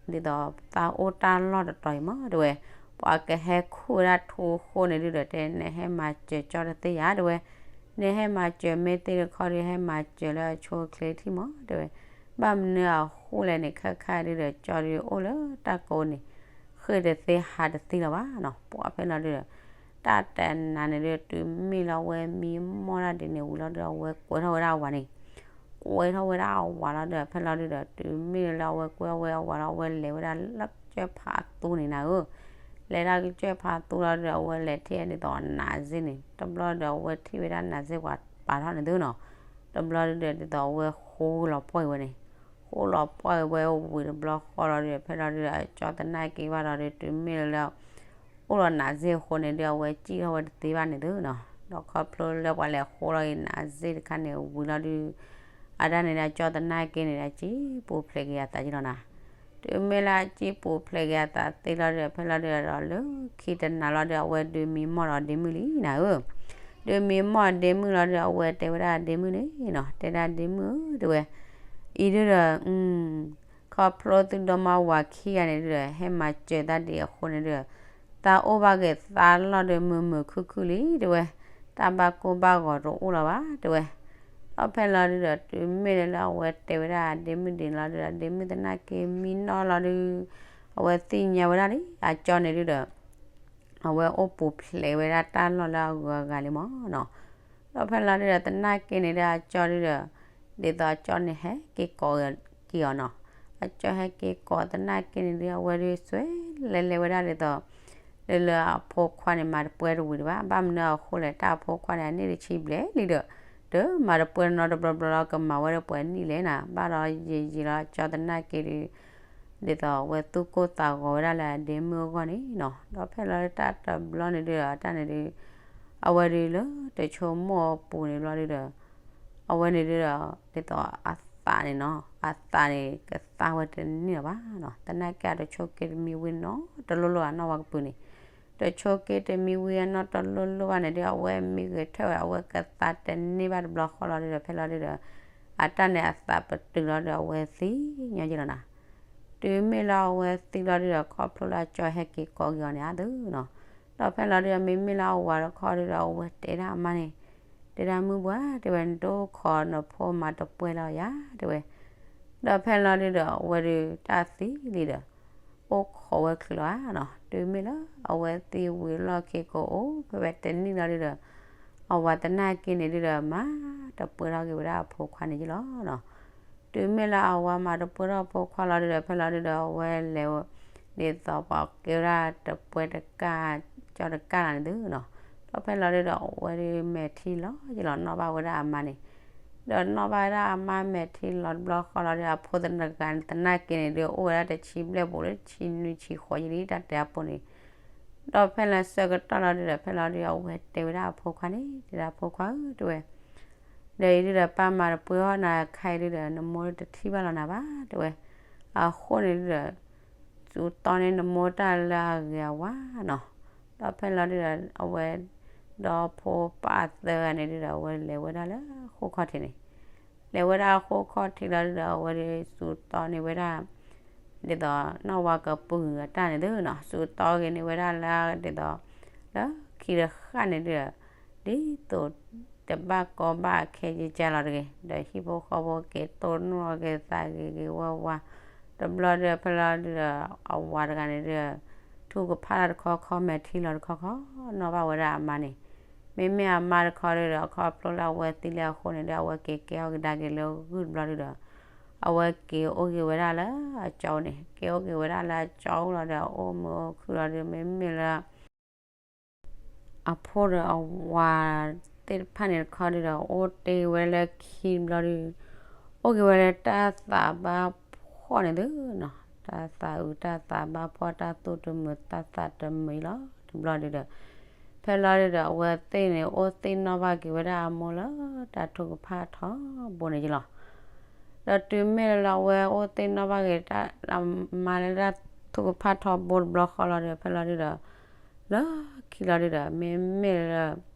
သိးသးအိၣ်တၢ်လီၢ်တတီၤအံၤမးတဲဝဲ ပှၤကဟဲခူၣ်ဝဲဒၣ်ထူအဃိန့ၣ်ဒုဒီး တဲနဟဲမၤစၢၤကၠီတသ့ယါတဲဝဲ နဟဲမၤစၢၤမ့ၢ်သ့တခီဒု ဟဲမၤစၢၤလၢအဆိအချ့ထံၣ်မးတဲဝဲ ဘၣ်မနုၤအဃိလဲၣ်န့ၣ် ခဲခါဒုဒီး ကၠီဒုအိၣ်လၢတၢ်ကိးန့ၣ် ဃ့ၢ်တသ့ဟးတသ့လီၤဘၣ်နီၤ. ပှၤဖဲလီၤဒုဒီး တၢ်တနၤန့ၣ်ဒု တုၤမ့ၢ်လၢအဝဲမံမီၢ်ဒၣ်ဒ်န့ၣ်ဝံၤလီၤဒုဒီး အဝဲကွဲထီၣ်ဝဲဒၣ်အဝၤန့ၣ် ကွဲထီၣ်ဝဲဒၣ်အဝၤလီၤဒုဒီး ဖဲလီၤဒုဒီး တုၤမ့ၢ်လၢအဝဲကွဲထီၣ်ဝဲအဝၤလီၤ အဝဲလဲၤဝဲဒၣ်လၢကစၢၢ်ဖးသူန့ၣ်နၤဧၢ လဲၤဒၣ်ကစၢၢ်ဖးသူလီၤဒုဒီး အဝဲလဲၤထံၣ်ဒ်သိးနးစ့ၢ်န့ၣ် တဘျီဒီး အဝဲထံၣ်ဝဲဒၣ်နးစ့ၢ်ပှၤပာ်ထီၣ်န့ၣ်သ့နီၤ. တဘျီဒုဒီး ဒ်သိးအဝဲဃိလီၤပှီၢ်ဝဲန့ၣ် ဃိလီၤပှီၢ်ဝဲဝံၤတဘျီဃီလီၤဒုဒီး ဖဲလီၤဒုဒီး ကၠီသနာ်က့ဘၣ်လီၤဒု တုၤမ့ၢ်လၢ အိၣ်လီၤနးစ့ၢ်အဃိန့ၣ်ဒု အဝဲစံၣ်ထီၣ်ဝဲတသ့ဘၣ်န့ၣ်သ့နီၤ. ဒီးခီဖျိလၢပှၤလဲၤဃိလီၤအံၤနးစ့ၢ်တခါန့ၣ်ဝံၤလီၤဒု အတၢ်န့ၣ်ဒု ကၠီသနာ်က့န့ၣ်ဒု အစံၣ်ပူၤဖျဲးက့ၤအသးက့လီၤနၤ. တုၤမ့ၢ်လၢအစံၣ်ပူၤဖျဲးက့ၤအသးသ့လီၤဒုဒီး ဖဲလီၤဒုဒီး လၢခံတနၤလီၤဒုဒီး အဝဲဒုးမံမီၢ်ဒီးဒ့မုၣ်လံနၤဧၢ ဒုးမံမီၢ်ဒ့မုၣ်လီၤဒုဒီး အဝဲတဲဝဲဒၣ်ဒ့မုၣ်န့ၣ်နီၤ တဲဒၣ်ဒ့မုၣ်ဧၢ တဲဝဲ အံၤဒုဒီး ခီဖျိသုဒီမါဝၤခံဂၤန့ၣ်ဒုဒီး ဟဲမၤစၢၤတၢ်ဒ်အဃိန့ၣ်ဒုဒီး သးအိၣ်ဘၣ်က့ၤသးလီၢ်ဒုးမုာ်မုာ်ခုၣ်ခုၣ်လံ တဲဝဲ တၢ်ဘၣ်ကိၢ်ဘၣ်ဂီၤတအိၣ်လၢၤဘၣ် တဲဝဲ ဒီးဖဲလီၤဒုဒီး တုၤမ့ၢ်လၢအဝဲတဲဝဲဒၣ်ဒ့မုၣ်ဒ်န့ၣ်လီၤဒုဒီး ဒ့မုၣ်သနာ်က့မံနီၢ်လီၤဒု အဝဲသ့ၣ်ညါဝဲဒၣ်လံ အကၠီန့ၣ်ဒုဒီး အဝဲအိၣ်ပူၤဖျဲးဝဲဒၣ်တၢ်လီၢ်လၢအဂုၤအဂၤလံမးနီၤ. ဒီးဖဲလီၤဒုဒီး သနာ်က့န့ၣ်ဒု အကၠီဒုဒီး ဒ်သိးအကၠီန့ၣ်ဟဲက့ၤကိးက့ၤအီၤနီၤ. အကၠီဟဲက့ၤကိးသနာ်က့န့ၣ်ဒု အဝဲဒုစွဲလဲၤလဲၤဝဲဒၣ်ဒ်သိး လၢလၢအဖိခွါန့ၣ် မၤတပှဲၤတဝံၤတဘၣ် ဘၣ်မနုၤအဃိလဲၣ် တၢ်အဖိခွါန့ၣ် အန့ၣ်တဆံဘျဲၣ်လံဒီး တမၤတပှဲၤနီတဘျီဘျီလီၤ ကမၤဝဲဒီးပှဲၤနံၣ်လဲၣ်နၤ, ဘၣ်ဒီးယံာ်ယံာ်လီၤ ကၠီသနာ်က့ဒီး ဒ်သိးအဝဲသူၣ်ကိၢ်သးဂီၤဝဲဒၣ်လၢအဒ့မုၣ်အဂီၢ်န့ၣ်နီၤ, ဒီးဖဲလီၤဒုးတၢ်တဘျီန့ၣ်ဒုးဒီး တၢ်န့ၣ်ဒုး အဝဲဒုးလၢတဆိကမိၣ်အပူၤန့ၣ်ဘျီဒုးဒီး အဝဲန့ၣ်ဒုးဒီး ဒ်သိးအသးန့ၣ်နီၤ အသးန့ၣ် ကသါဝဲတန့ၢ်လၢၤဘၣ်နီၤ, သနာ်က့အတဆိက့တမံဝံၤနီတလိၣ်လိၣ်အနီၢ်ဝဲကပုာ်န့ၣ် တဆိက့တမံဝံၤအနီၢ်တလိၣ်လိၣ်ဘၣ်န့ၣ်ဒုး အဝဲမံဂဲၤထၢၣ်ဝဲ အဝဲကသါတန့ၢ်ဘၣ်တဘျီဃီလီၤဒုးဒီး ဖဲလီၤဒုးဒီး အတၢ်န့ၣ်အသးပတုာ်လီၤဒီး အဝဲသံညီယ့ၢ်လီၤနၤ တုၤမ့ၢ်လၢအဝဲသံလီၤဒုးဒီး ခီဖျိလၢအကၠီဟဲက့ၤကိးက့ၤအီၤန့ၣ်အါဒုးနီၤ, ဒီးဖဲလီၤဒုးဒီး မ့မ့ၢ်လၢအဝၤတခီဒုးဒီး အဝဲတဲဒၣ်အမါန့ၣ် တဲဒၣ်မုၢ်ဘှါ တဲဝဲ နဒိၣ်ခိးနဖိမၤတပှဲၤလၢၤယၤ တဲဝဲ, ဒီးဖဲလီၤဒုးဒီး အဝဲဒုးတၢ်သံလံဒီး အိၣ်ခိးဝဲချုးလီၤဧါနီၤ, တုၤမ့ၢ်လၢအဝဲသံဝံၤလီၢ်ခံကအိၣ်ဖဲဝဲတနံၣ်လီၤဒုးဒီး အဝၤသနာ်က့န့ၣ်ဒုးဒီး မၤတပှဲၤထီၣ်က့ၤဝဲဒၣ်အဖိခွါန့ၣ်ယ့ၢ်လီၤနီၤ, တုၤမ့ၢ်လၢအဝၤမၤတပှဲၤထီၣ်ဖိခွါလီၤဒုးဒီး ဖဲလီၤဒုးဒီး အဝဲလဲၤ ဒ်သိးပှၤကဲဝဲဒၣ်တပှဲၤတကၢ် ကၠီတကၢ်လၢ်န့ၣ်ဒုးနီၤ, ဒီးဖဲလီၤဒုးဒီး အဝဲဒုးမဲာ်ထံလီၤယ့ၢ်လီၤ နီၣ်ဘၣ်ဝဲဒၣ်အမါန့ၣ်, ဒီးနီၣ်ဘၣ်ဝဲဒၣ်အမါမဲာ်ထံလီၤတဘျီဃီလီၤဒုး အဖိသနဂၤသနာ်က့န့ၣ်ဒုး အိၣ်ဝဲဒၣ်တဆံဘျဲၣ်ပူၤလၢတဆံနွံဆံဃိးယ့ၢ်လံ တၢ်တဲအဖိန့ၣ်, ဒီးဖဲလၢဆၢကတီၢ်လီၤဒုးဒီး ဖဲလီၤဒုး အဝဲတဲဝဲဒၣ်အဖိခွါန့ၣ် တဲဒၣ်ဖိခွါဧၢ တဲဝဲ ဒီးအံၤဒုးဒီး ပၢ်မၤတပှဲၤအီၣ်နၤခါအံၤဒုးဒီး နမိၢ်တထံၣ်ဘၣ်လီၤနၤဘၣ် တဲဝဲ, အဃိန့ၣ်ဒုးဒီး စူးတီန့ၢ်နမိၢ်တၢ်လၢအဂ့ၤအဝါနီၤ, ဒီးဖဲလီၤဒုးဒီး အဝဲ ဒီဖိပၢ်သၢဂၤန့ၣ်ဒုးဒီး အဝဲလဲၤဝဲဒၣ်လၢဃိၣ်ခီၣ်ထံးန့ၣ်, လဲၤဝဲဒၣ်ဃိၣ်ခီၣ်ထံးလီၤဒုးဒီး အဝဲဒုးစူးတီန့ၢ်ဝဲဒၣ် ဒ်သိးနီၣ်ဝါကပုာ်အတၢ်န့ၣ်ဒုးနီၤ စူးတီဂ့ၤန့ၢ်ဝဲဒၣ်လၢ ဒ်သိး လၢခံတဃၣ်န့ၣ်ဒုးဒီး ဒ်သိး တဘၣ်ကီဘၣ်ခဲကကၢ်လီၤတဂ့ၤ ဒီးဟံၣ်ဖိဃီဖိက့ၤတိၢ်နီၣ်က့ၤသးဂ့ၤဂ့ၤဝါဝါ, တဘျီဒုးဖဲလီၤဒုးဒီး အဝၤတဂၤန့ၣ်ဒုး ထူၣ်ကဖၣ်တၢ်တခီခီ မဲာ်ထံလီၤတခီခီ နီၣ်ဘၣ်ဝဲဒၣ်အမါန့ၣ်, မ့မ့ၢ်အမါတခီဒုးဒီး ခီဖျိလၢအဝဲသံလၢအဃိန့ၣ်ဒုး အဝဲက့ၤကဲထီၣ်ကဒါက့ၤလၢဂုၢ်တဘျီဒုးဒီး အဝဲက့ၤအိၣ်က့ၤဝဲဒၣ်လၢအကၠီန့ၣ် က့ၤအိၣ်က့ၤဝဲဒၣ်လၢအကၠီလီၤဒီး အအိၣ်မုာ်အိၣ်ခုၣ်လီၤဒုး မ့မ့ၢ်လၢ အဖိဒီးအဝၤသ့ၣ်တဖၣ်န့ၣ်တခီဒုးဒီး အိၣ်တ့ၢ်ဝဲလၢခံတဘျီဒုး အိၣ်က့ၤဝဲလၢတၢ်သးဘၣ်ဖှီၣ်န့ၣ်သုနီၤ, တၢ်သးအုးတၢ်သးဘၣ်ဖှီၣ် တၢ်သူၣ်တမုာ်သးသးတမုာ်လီၤ တဘျီဒုးဒီး ဖဲလီၤဒုးဒီး အဝဲသ့ၣ်န့ၣ် အိၣ်သ့ၣ်နီၣ်ဘၣ်က့ၤဝဲဒၣ်အမိၢ်လၢတၢ်ထုကဖၣ်ထီဘိန့ၣ်ယလီၤ. ဒီးတုၤမ့ၢ်လၢအဝဲအိၣ်သ့ၣ်နီၣ်ဘၣ်က့ၤတၢ် အမါလၢတၢ်ထုကဖၣ်ထီဘိတဘျီဃီလီၤဒီး ဖဲလီၤဒုးဒီး လၢခံလီၤဒုးဒီး မ့မ့ၢ်လၢ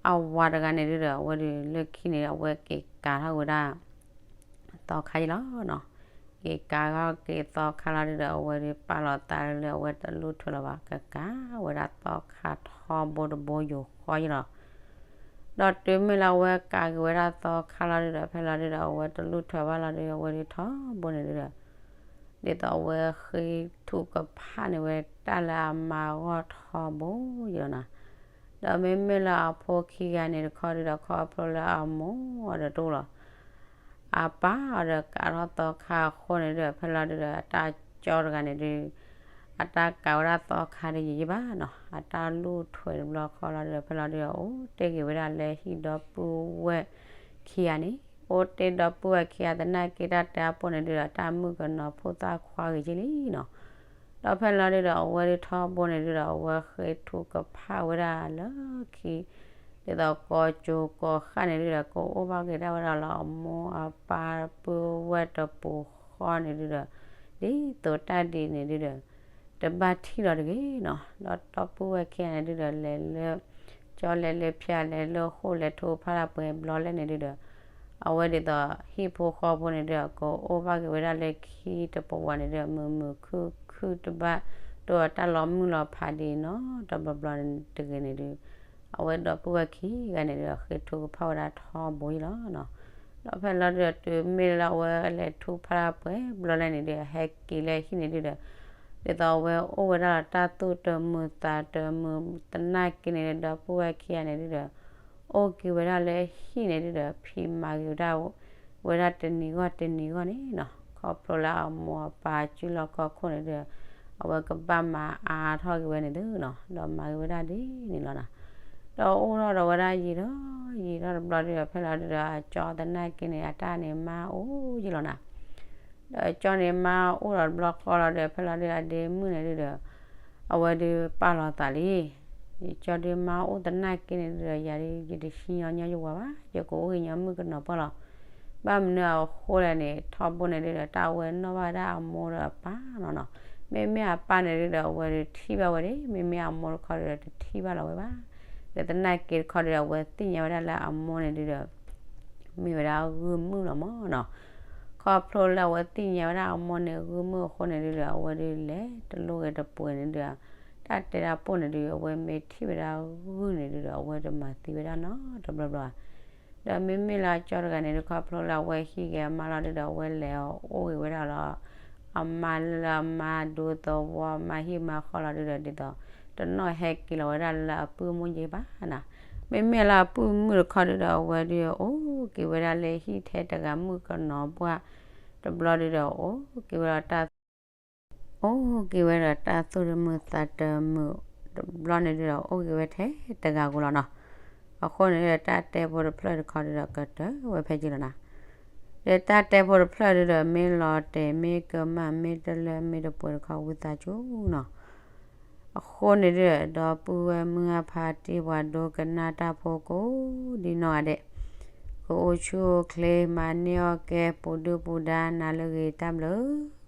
အဝၤတဂၤန့ၣ်ဒုးဒီး အဝဲဒုးလၢခံန့ၣ် အဝဲက့ၤကၤထီၣ်ဝဲဒၣ် သီခါယလီၤနီၤ. က့ၤကၤထီၣ်က့ၤသီခါလီၤဒုးဒီး အဝဲဒုးပာ်လီၤသးလၢအဝဲတလူၢ်ထွဲလၢၤဘၣ် ကကၤဝဲဒၣ်သီခါထီဘိတဘိယိၤဃီယလီၤ. ဒီးတုၤမ့ၢ်လၢအဝဲကၤက့ၤဝဲဒၣ်သီခါလီၤဒုးဒီး ဖဲလီၤဒုးဒီး အဝဲတလူၢ်ထွဲဘၣ်လီၤဒုး အဝဲဒုးထီဘိန့ၣ်ဒုးဒီး ဒ်သိးအဝဲဃ့ထုကဖၣ်န့ၢ်ဝဲတၢ်လၢအမါအဂီၢ်ထီဘိယလီၤနီၤ. ဒီးမ့မ့ၢ်လၢအဖိခံဂၤန့ၣ်တခီဒုးဒီး ခီဖျိလၢအမိၢ်အီၤဒီးတအိၣ်လီၤ. အပၢ်အီၤဒီးကၤထီၣ်သီခါအဃိန့ၣ်ဒုးဒီး ဖဲလီၤဒုးဒီး အတၢ်ကၠီတဂၤန့ၣ်ဒုး အတၢ်ကၤဝဲဒၣ်သီခါဒုးယံာ်ယံာ်ဘၣ်နီၤ. အတၢ်လူၢ်ထွဲတဘျီဃီလီၤဒုးဒီး ဖဲလီၤဒုးဒီး အိၣ်တ့ၢ်က့ၤဝဲဒၣ်လၢဟံၣ်ဒီပုၢ်ဝဲၢ်ခံဂၤန့ၣ် အိၣ်တ့ၢ်ဒီပုၢ်ဝဲၢ်ခံဂၤသနာ်က့ တၢ်တဲအါပိၢ်န့ၣ်ဒုးဒီး တၢ်မုၣ်ကနီၤဖိသၣ်ခွါဂ့ၤက့လံနီၤ. ဒီးဖဲလီၤဒုးဒီး အဝဲဒုးထီဘိန့ၣ်ဒုးဒီး အဝဲဃ့ထုကဖၣ်ဝဲဒၣ်လၢခံ ဒ်သိးကိးကၠိကိးဃၣ်န့ၣ်ဒုးဒီး ကအိၣ်ဘၣ်က့ၤဒၣ်ဝဲဒၣ်လၢအမိၢ်အပၢ်ပုၢ်ဝဲၢ်တပူၤဃီန့ၣ်ဒုးဒီး ဒ်သိးတၢ်ဒ်န့ၣ်ဒုးဒီး တဘၣ်ထံၣ်လီၤတဂ့ၤနီၤ. ဒီးဒီပုၢ်ဝဲၢ်ခံဂၤန့ၣ်ဒုးဒီး လဲၤလၢ ကၠီလဲၤလၢဖၠၣ်လဲၤလၢဃိၣ်လဲၤထုကဖၣ်တၢ်ပှဲၤဘျီလဲၣ်န့ၣ်ဒုးဒီး အဝဲဒ်သိးဟံၣ်ဖိဃီဖိန့ၣ်ဒုးဒီး ကအိၣ်ဘၣ်က့ၤဝဲဒၣ်လၢခံတပဝီန့ၣ်ဒုးဒီး မုာ်မုာ်ခုၣ်ခုၣ်တဘၣ် တအိၣ်တၢ်လီၤမုၢ်လီၤဖးဒ်နီတဘျီဘျီတဂ့ၤန့ၣ်ဒုး အဝဲဒီပုၢ်ဝဲၢ်ခံဂၤန့ၣ်ဒုးဒီး ဃ့ထုကဖၣ်ဝဲဒၣ်ထီဘိယလီၤနီၤ. ဒီးဖဲလီၤဒုးဒီး တုၤမ့ၢ်လၢအဝဲလဲၤထုကဖၣ်တၢ်ပှဲၤဘျီလဲၣ်န့ၣ်ဒုးဒီး ဟဲက့ၤလၢဟံၣ်န့ၣ်ဒုးဒီး ဒ်သိးအဝဲအိၣ်ဝဲဒၣ်လၢတၢ်သူၣ်တမုာ်သးတမုာ်သနာ်က့န့ၣ်ဒီး ဒီပုၢ်ဝဲၢ်ခံဂၤန့ၣ်ဒုးဒီး အိၣ်က့ၤဝဲဒၣ်လၢဟံၣ်န့ၣ်ဒုးဒီး ဖံးမၤက့ၤဝဲဒၣ် ဝဲဒၣ်တနံၤဂီၢ်တနံၤဂီၢ်န့ၣ်နီၤ. ခီဖျိလၢအမိၢ်အပၢ်စုလီၢ်ခီၣ်ခိၣ်န့ၣ်ဒုးဒီး အဝဲကဘၣ်မၤအါထီၣ်က့ၤဝဲန့ၣ်သုနီၤ. ဒီးမၤက့ၤဝဲဒၣ်ဒ်န့ၣ်လီၤနီၤ. ဒီးအိၣ်ထီၣ်ဒီးဝဲဒၣ်ယံာ်ဒီး ယံာ်ထီၣ်တဘျီဒုဒီး ဖဲလီၤဒုဒီး အကၠီသနာ်က့န့ၣ် အတၢ်န့ၣ်မါအိၣ်ယံာ်လီၤနၤ. ဒီးအကၠီန့ၣ်မါအိၣ်ဒီးတဘျီဃီလီၤဒီး ဖဲလီၤဒုအဒ့မုၣ်န့ၣ်ဒုဒီး အဝဲဒုပာ်လီၤသးလံ. ယကၠီဒုမါအိၣ်သနာ်က့န့ၣ်ဒုဒီး ယၤဒု ယတဟံးညီညီယဝၤဘၣ်, ယကအိၣ်ဂ့ၤညီမုၣ်ကနီၤပၢၢ်လီၤ. ဘၣ်မနုၤအဃိလဲၣ်န့ၣ် ထီဘိန့ၣ်ဒုဒီး တၢ်ဝဲနီၣ်ဘၣ်ဝဲဒၣ်အမိၢ်ဒီးအပၢ်နီၤနီၤ. မ့မ့ၢ်အပၢ်န့ၣ်ဒုဒီး အဝဲဒုထံၣ်ဘၣ်ဝဲဒၣ်, မ့မ့ၢ်အမိၢ်တခီဒုဒီး တထံၣ်ဘၣ်လီၤဝဲဘၣ်. ဒီးသနာ်က့တခီဒုဒီး အဝဲသ့ၣ်ညါဝဲဒၣ်လၢအမိၢ်န့ၣ်ဒုဒီး မ့ၢ်ဝဲဒၣ်ဂုၢ်မုၣ်လီၤမၢ်နီၤ. ခီဖျိလၢအဝဲသ့ၣ်ညါဝဲဒၣ်အမိၢ်န့ၣ်ဂုၢ်မုၣ်အဃိန့ၣ်ဒုဒီး အဝဲဒုလဲၤတလိၣ်ဂ့ၤတပှဲၤန့ၣ်ဒုဒီး တၢ်တဲတၢ်ပိၢ်န့ၣ်ဒု အဝဲမ့ၢ်ထံၣ်ဝဲဒၣ်ဂုၢ်န့ၣ်ဒုဒီး အဝဲတမၤသံဝဲဒၣ်နီတဘျီဘျီဘၣ်. ဒီးမ့မ့ၢ်လၢအကၠီတဂၤန့ၣ်ဒု ခီဖျိလၢအဝဲဟံးက့ၤအမါလီၤဒုဒီး အဝဲလဲၤအီၤအိၣ်ဂ့ၤဝဲဒၣ်လၢ အမါလၢအမါဒူသဝီ မါဟံၣ်မါဃီလီၤဒုဒီး ဒ်သိး တနီၣ်ဟဲက့ၤလီၤဝဲဒၣ်လၢအပုၢ်မုၣ်ကၠ့ဘၣ်နၤ. မ့မ့ၢ်လၢအပုၢ်မုၣ်တခီဒုဒီး အဝဲဒုအိၣ်က့ၤဝဲဒၣ်လၢဟံၣ်ထဲတဂၤမုၣ်ကနီၤပှၢ်တဘျီဒုဒီး အိၣ်က့ၤဝဲဒၣ်တၢ် အိၣ်က့ၤဝဲဒီးတၢ်သူၣ်တမုာ်သးတမုာ်တဘျီန့ၣ်ဒုဒီး အိၣ်က့ၤဝဲထဲတဂၤဧိၤလီၤနီၤ. အဃိန့ၣ်ဒီး တၢ်တဲဖိတဖျၢၣ်တခီဒုဒီး ကတၢၢ်ဝဲဖဲက့လီၤနၤ. ဒီးတၢ်တဲဖိတဖျၢၣ်ဒုဒီး မ့ၢ်လီၤတဲာ် မ့ၢ်ကမၣ် မ့ၢ်တလၢ မ့ၢ်တပှဲၤတခီ ဝံသးစူၤနီၤ. အဃိန့ၣ်ဒုဒီး ဒီပုၢ်ဝဲၢ်မုၢ်အဖါတံၢ်ပှၤဒိကနၣ်တၢ်ဖိကိးဒ်နီၢ်ဂၤဒဲး ကအိၣ်ဆူၣ်အိၣ်ချ့ မၤန့ၢ်အီၣ်ကဲ ပူၤဒုၣ်ပူၤဒါ နၤလၢဂ့ၤတၢ်ဘျုး